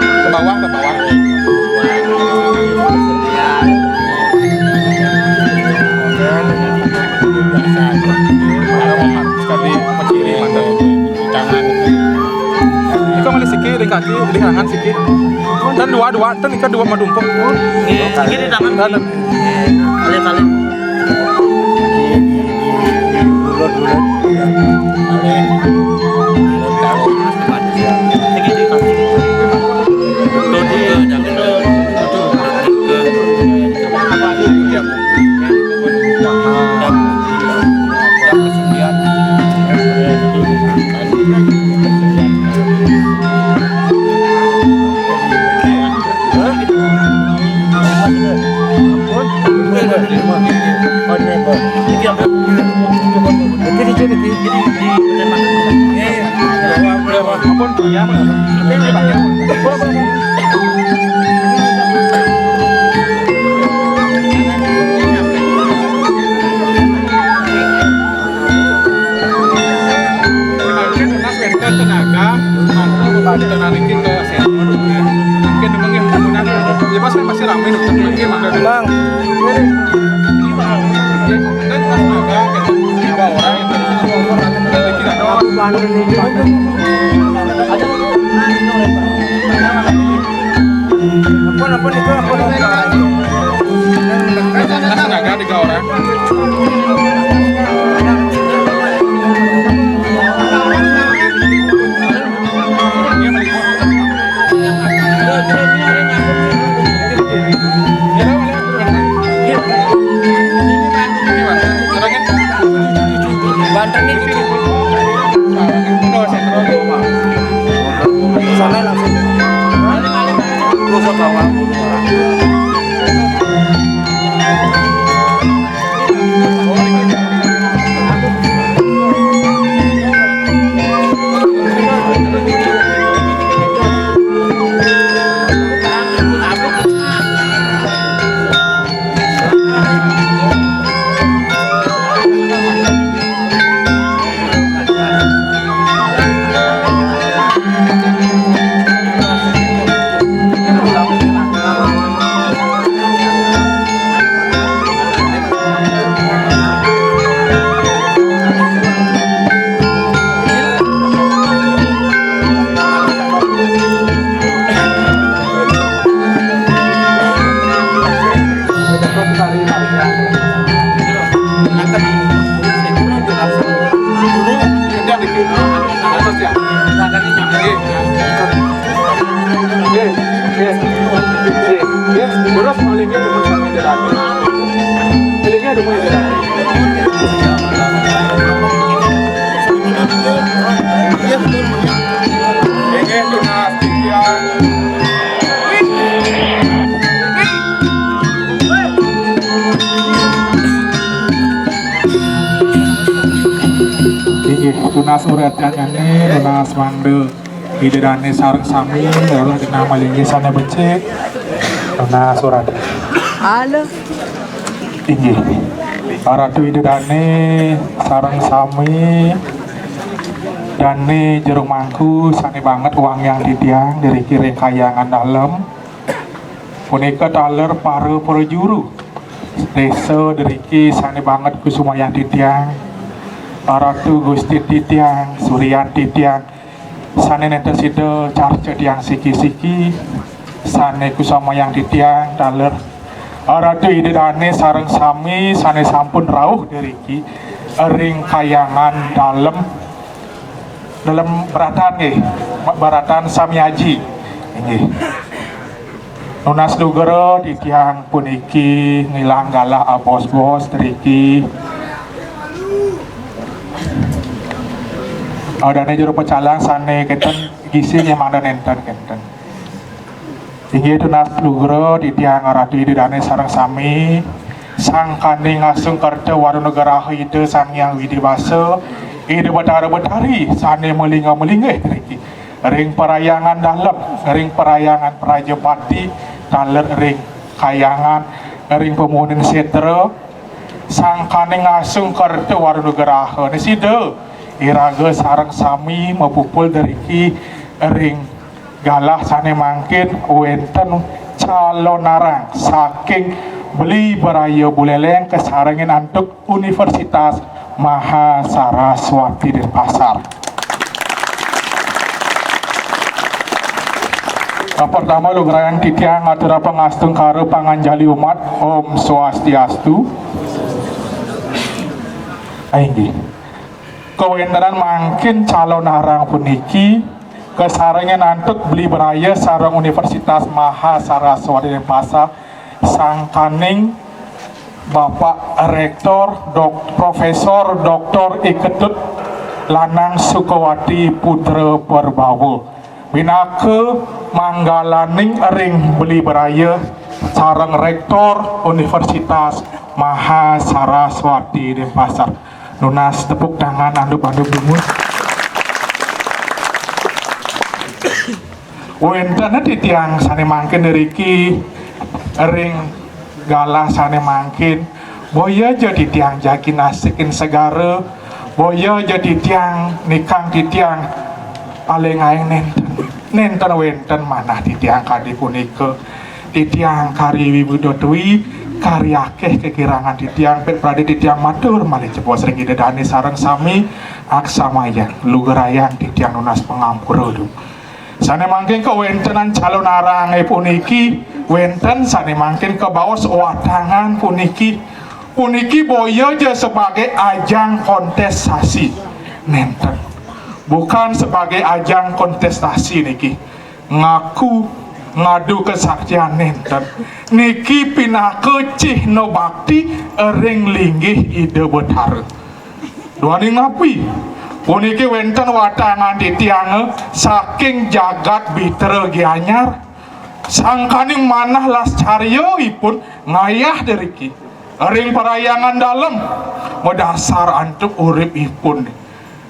Ke bawah, ke bawah. Sekali kiri mantap. Jangan. Iko malih sikit di kaki, di tangan sikit. Dan dua, dua, dan iko dua madumpuk. Nggih, sikit di tangan. Dan Alih-alih. Tenaga, mantap, membantu narikin ke senior. Mungkin memang yang menggunakan, ya, pasti, pasti ramai, tapi mungkin mantap. Bang. Dan tenaga, tiga orang, dan kira doang. Ampun, ampun, itu ampun. Tenaga tiga orang. Banten nih gitu. Sana langsung. Terus ke bawah. Tunas uratiannyané, tunas mangda Ida dané sareng sami, dalah dina malinggih sané becik. Tunas uratian. Halo. Inggih. Ratu Ida dané sareng sami, dané jero mangku sané banget wangiang titiang driki ring kahyangan dalem. Punika taler para prajuru désa driki sané banget kusumayang titiang, Ratu Gusti titiang, Suryan titiang, sané nénten sida carca tiang siki-siki, sané kusumayang titiang taler Ratu Ida dané sareng sami sané sampun rauh driki ring kahyangan dalem, dalem baratan nggih, baratan sami aji. Inggih. Nunas lugra titiang puniki ngilang galah abos-bos driki. Dané jero pecalang sané kénten gisi nggih mangda nénten kénten. Inggih tunas lugra titiang Ratu Ida dané sareng sami. Sangkaning asung kerta wara nugraha Ida Sang Hyang Widhi Wasa, Ida Batara Batari sané malinga-malinggih driki ring parahyangan dalem, ring parahyangan Prajapati, taler ring kahyangan, ring pamunin sétra, sangkaning asung kerta wara nugraha. Né sida iraga sareng sami mapupul driki ring galah sané mangkin wénten calonarang saking Beli Braya Buléléng kasarengin antuk Universitas Maha Saraswati Denpasar. Kapertama lugrayang titiang ngaturang pangastungkara panganjali umat. Om Swastiastu. Inggih. Kawéntenan mangkin calonarang puniki kasarengin antuk Beli Braya sareng Universitas Maha Saraswati Denpasar sangkaning Bapak Rektor Dok-, Profesor Doktor I Ketut Lanang Sukawati Putra Perbawa. Pinaka manggalaning ring Beli Braya sareng Rektor Universitas Maha Saraswati Denpasar. Nunas tepuk tangan andup-andup dumun. Wénten titiang sané mangkin ngriki ring galah sané mangkin, boya ja titiang jagi nasikin segara, boya ja titiang nikang titiang paling aéng nénten. Nénten wénten manah titiang kadi punika. Titiang kari wiwida tui, kari akéh kakirangan titiang, pit pradé titiang matur malih jebos ring Ida dané sareng sami, aksamayang, lugrayang titiang nunas pangampura, Duk. Sané mangkin kawéntenan calonarangé puniki, wénten sané mangkin kabaos watangan puniki. Puniki boya ja sebagai ajang kontestasi. Nénten. Bukan sebagai ajang kontestasi niki. Ngaku, ngadu kesaktian nénten. Niki pinaka cihna bakti ring linggih Ida Betara. Duaning napi? Puniki wénten watangan titiang saking jagat Bitra Gianyar, sangkaning manah lascaryaipun ngayah driki ring parahyangan dalem, madasar antuk uripipun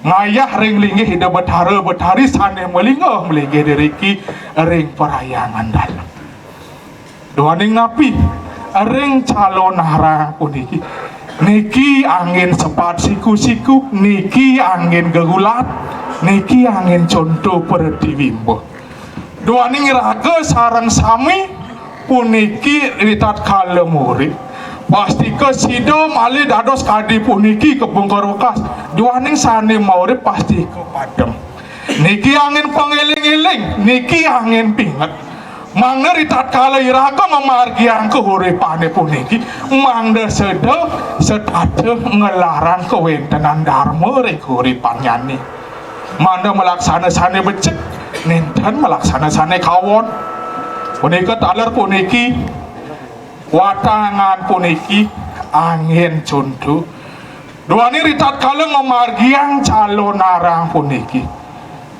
ngayah ring linggih Ida Betara Betari sané malinga malinggih driki ring parahyangan dalem. Duaning napi? Ring calonarang puniki. Niki anggén sepat siku-siku, niki anggén gegulat, niki anggén conto pratiwimba. Duaning iraga sareng sami puniki ritatkala maurip, pastika sida malih dados kadi puniki kapungkur wekas. Duaning sané maurip pastika padem. Niki anggén pangéling-éling, niki anggén pinget. Mangda ritatkala iraga mamargiang kauripané puniki, mangda sida setata nglarang kawéntenan darma ring kauripannyané. Mangda malaksana sané becik, nénten malaksana sané kawon. Punika taler puniki, watangan puniki anggén conto. Duaning ritatkala ngamargiang calonarang puniki,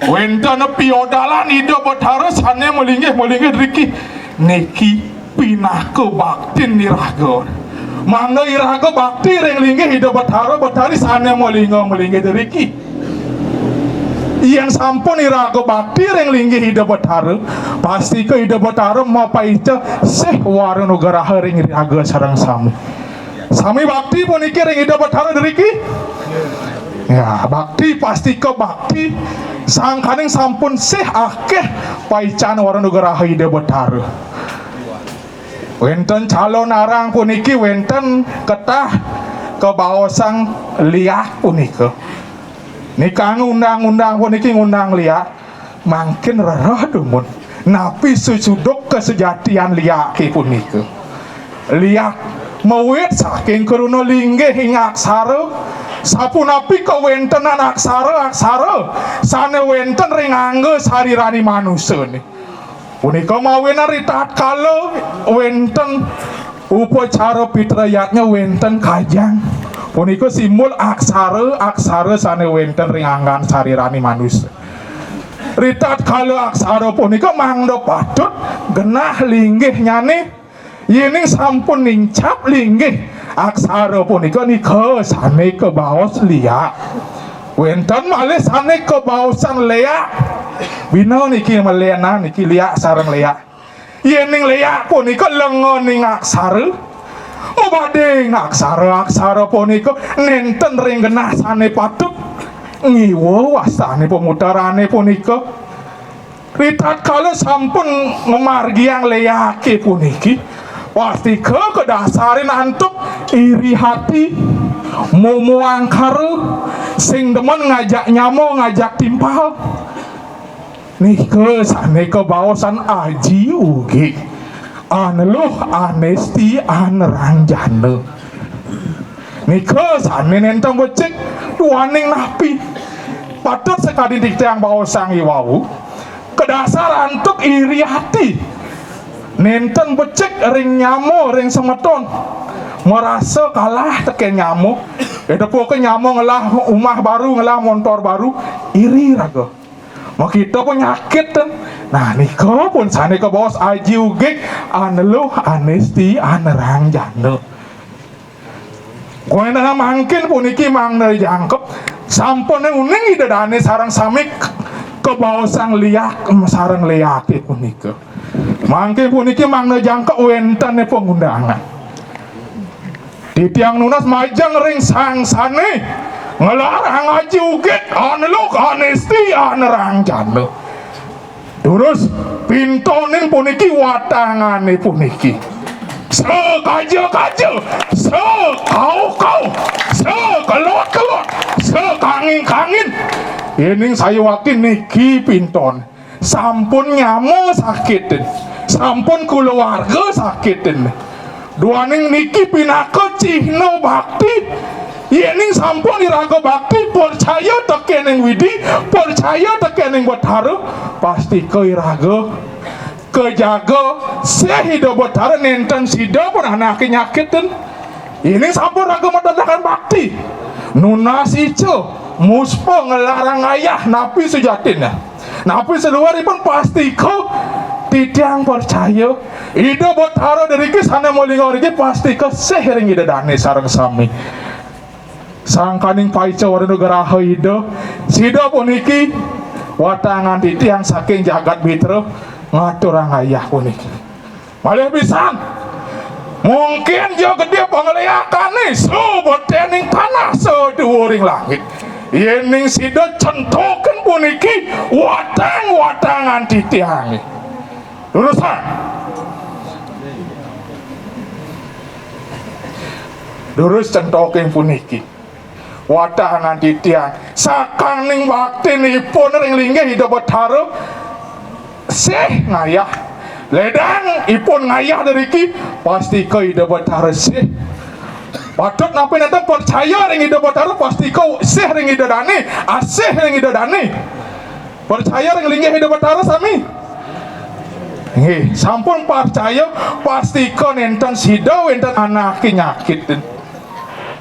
wénten piodalan Ida Betara sané malinggih-malinggih driki. Niki pinaka baktin iraga. Mangda iraga bakti ring linggih Ida Betara Betari sané malinga-malinggih driki. Yén sampun iraga bakti ring linggih Ida Betara, pastika Ida Betara mapaica sih wara nugraha ring iraga sareng sami. Sami bakti puniki ring Ida Betara driki? Ya, bakti, pastika bakti. Sangkaning sampun sih akéh paican wara nugraha Ida Betara. Wénten calonarang puniki, wénten ketah kabaosang liak punika. Nika ngundang-undang puniki ngundang liak, mangkin rereh dumun. Napi sesuduk kasejatian liaké punika? Liak mawit saking kruna linggih ing aksara, sapunapi kawéntenan aksara-aksara sané wénten ring angga sariraning manusané. Punika mawinan ritatkala wénten upacara pitrayatnya wénten kajang. Punika simbol aksara-aksara sané wénten ring anggan sariraning manusa. Ritatkala aksara punika mangda patut genah linggihnyané, yéning sampun nincap linggih aksara punika, nika sané kabaos liak. Wénten malih sané kabaosan léak. Bina niki malénan niki liak sareng léak. Yéning léak punika lenganing aksara, mabading aksara-aksara punika nénten ring genah sané patut ngiwa wastané pamutarané punika. Ritatkala sampun ngamargiang léaké puniki, pastika kadasarin antuk iri hati, momo angkara, sing demen ngajak nyama, ngajak timpal. Nika sané kabaosan aji ugig, aneluh, anesti, aneranjana. Nika sané nénten becik duaning napi. Patut sakadi titiang baosang iwau, kadasar antuk iri ati. Nénten becik ring nyama, ring semeton. Marasa kalah tekén nyama. Éda pun nyama ngelah umah baru, ngelah montor baru, iri raga. Makita panyakit ten. Nah, nika pun sané kabaos aji ugig, aneluh, anesti, aneranjana. Kuwi nah mangkin puniki mangda jangkep, sampun uning Ida Dané sareng sami k-, kabaosang liak sareng léaké punika. Mangkin puniki mangda jangkep wéntené pangundangan. Titiang nunas majeng ring sang sané nglarang aji ugig, aneluh, anesti, aneranjana. Durus pintonin puniki, watangané puniki. Sakaja-kaja, sakauh-kauh, sakelot-kelot, sakangin-kangin. Yéning sayuwakti niki pinton. Sampun nyama sakitin, sampun kulawarga sakitin. Duaning niki pinaka cihna bakti. Yéning sampun iraga bakti, percaya tekéning Widi, percaya tekéning Betara, pastika iraga kajaga sih Ida Betara, nénten sida pun anaké nyakitin. Yéning sampun raga madedakan bakti, nunas ica, muspa, nglarang ngayah, napi sujatinné? Napi saluiripun? Pastika titiang percaya Ida Betara driki sané malingga driki pastika sih ring Ida Dané sareng sami. Sangkaning paica wara nugraha Ida, sida puniki watangan titiang saking jagat Bitra ngaturang ngayah puniki. Malih pisan, mungkin ja gedé pangléakané, sabeténing tanah, saduwuring langit. Yéning sida centokin puniki watang-watangan titiangé. Durusang. Durus centokin puniki. Watangan titiang, sakaning baktinipun ring linggih Ida Betara, sih ngayah. Ledang ipun ngayah driki, pastika Ida Betara sih. Patut napi nénten percaya ring Ida Betara, pastika sih ring Ida Dané, asih ring Ida Dané. Percaya ring linggih Ida Betara sami? Nggih, sampun percaya, pastika nénten sida wénten anaké nyakitin.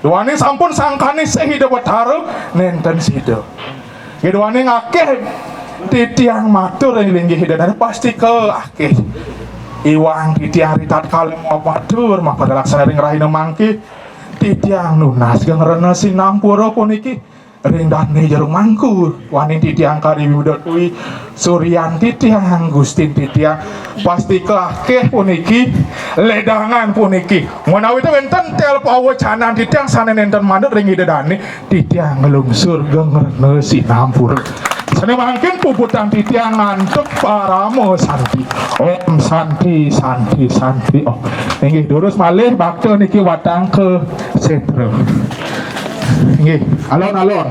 Duaning sampun sangkané sih Ida Betara, nénten sida. Nggih, duaning akéh titiang matur ring linggih Ida Dané, pastika akéh iwang titiang ritatkala matur mapalaksana ring rahina mangké. Titiang nunas geng rena sinampura puniki. Ring dane Jeruk Mangku, waning titiang kari Widodwi, Suryan titiang, Gustin titiang, pastika akéh puniki, ledangan puniki. Menawi wénten tel pawecanan titiang sané nénten manut ring Ida Dane, titiang nglungsur geng rena sinampura. Sané mangkin puputang titiang antuk parama santi. Om santi, santi, santi. Oh, inggih durus malih bakta niki watang ka sétra. Inggih, alon-alon.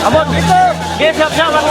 Ampun. Nggih, siap-siap, Bang.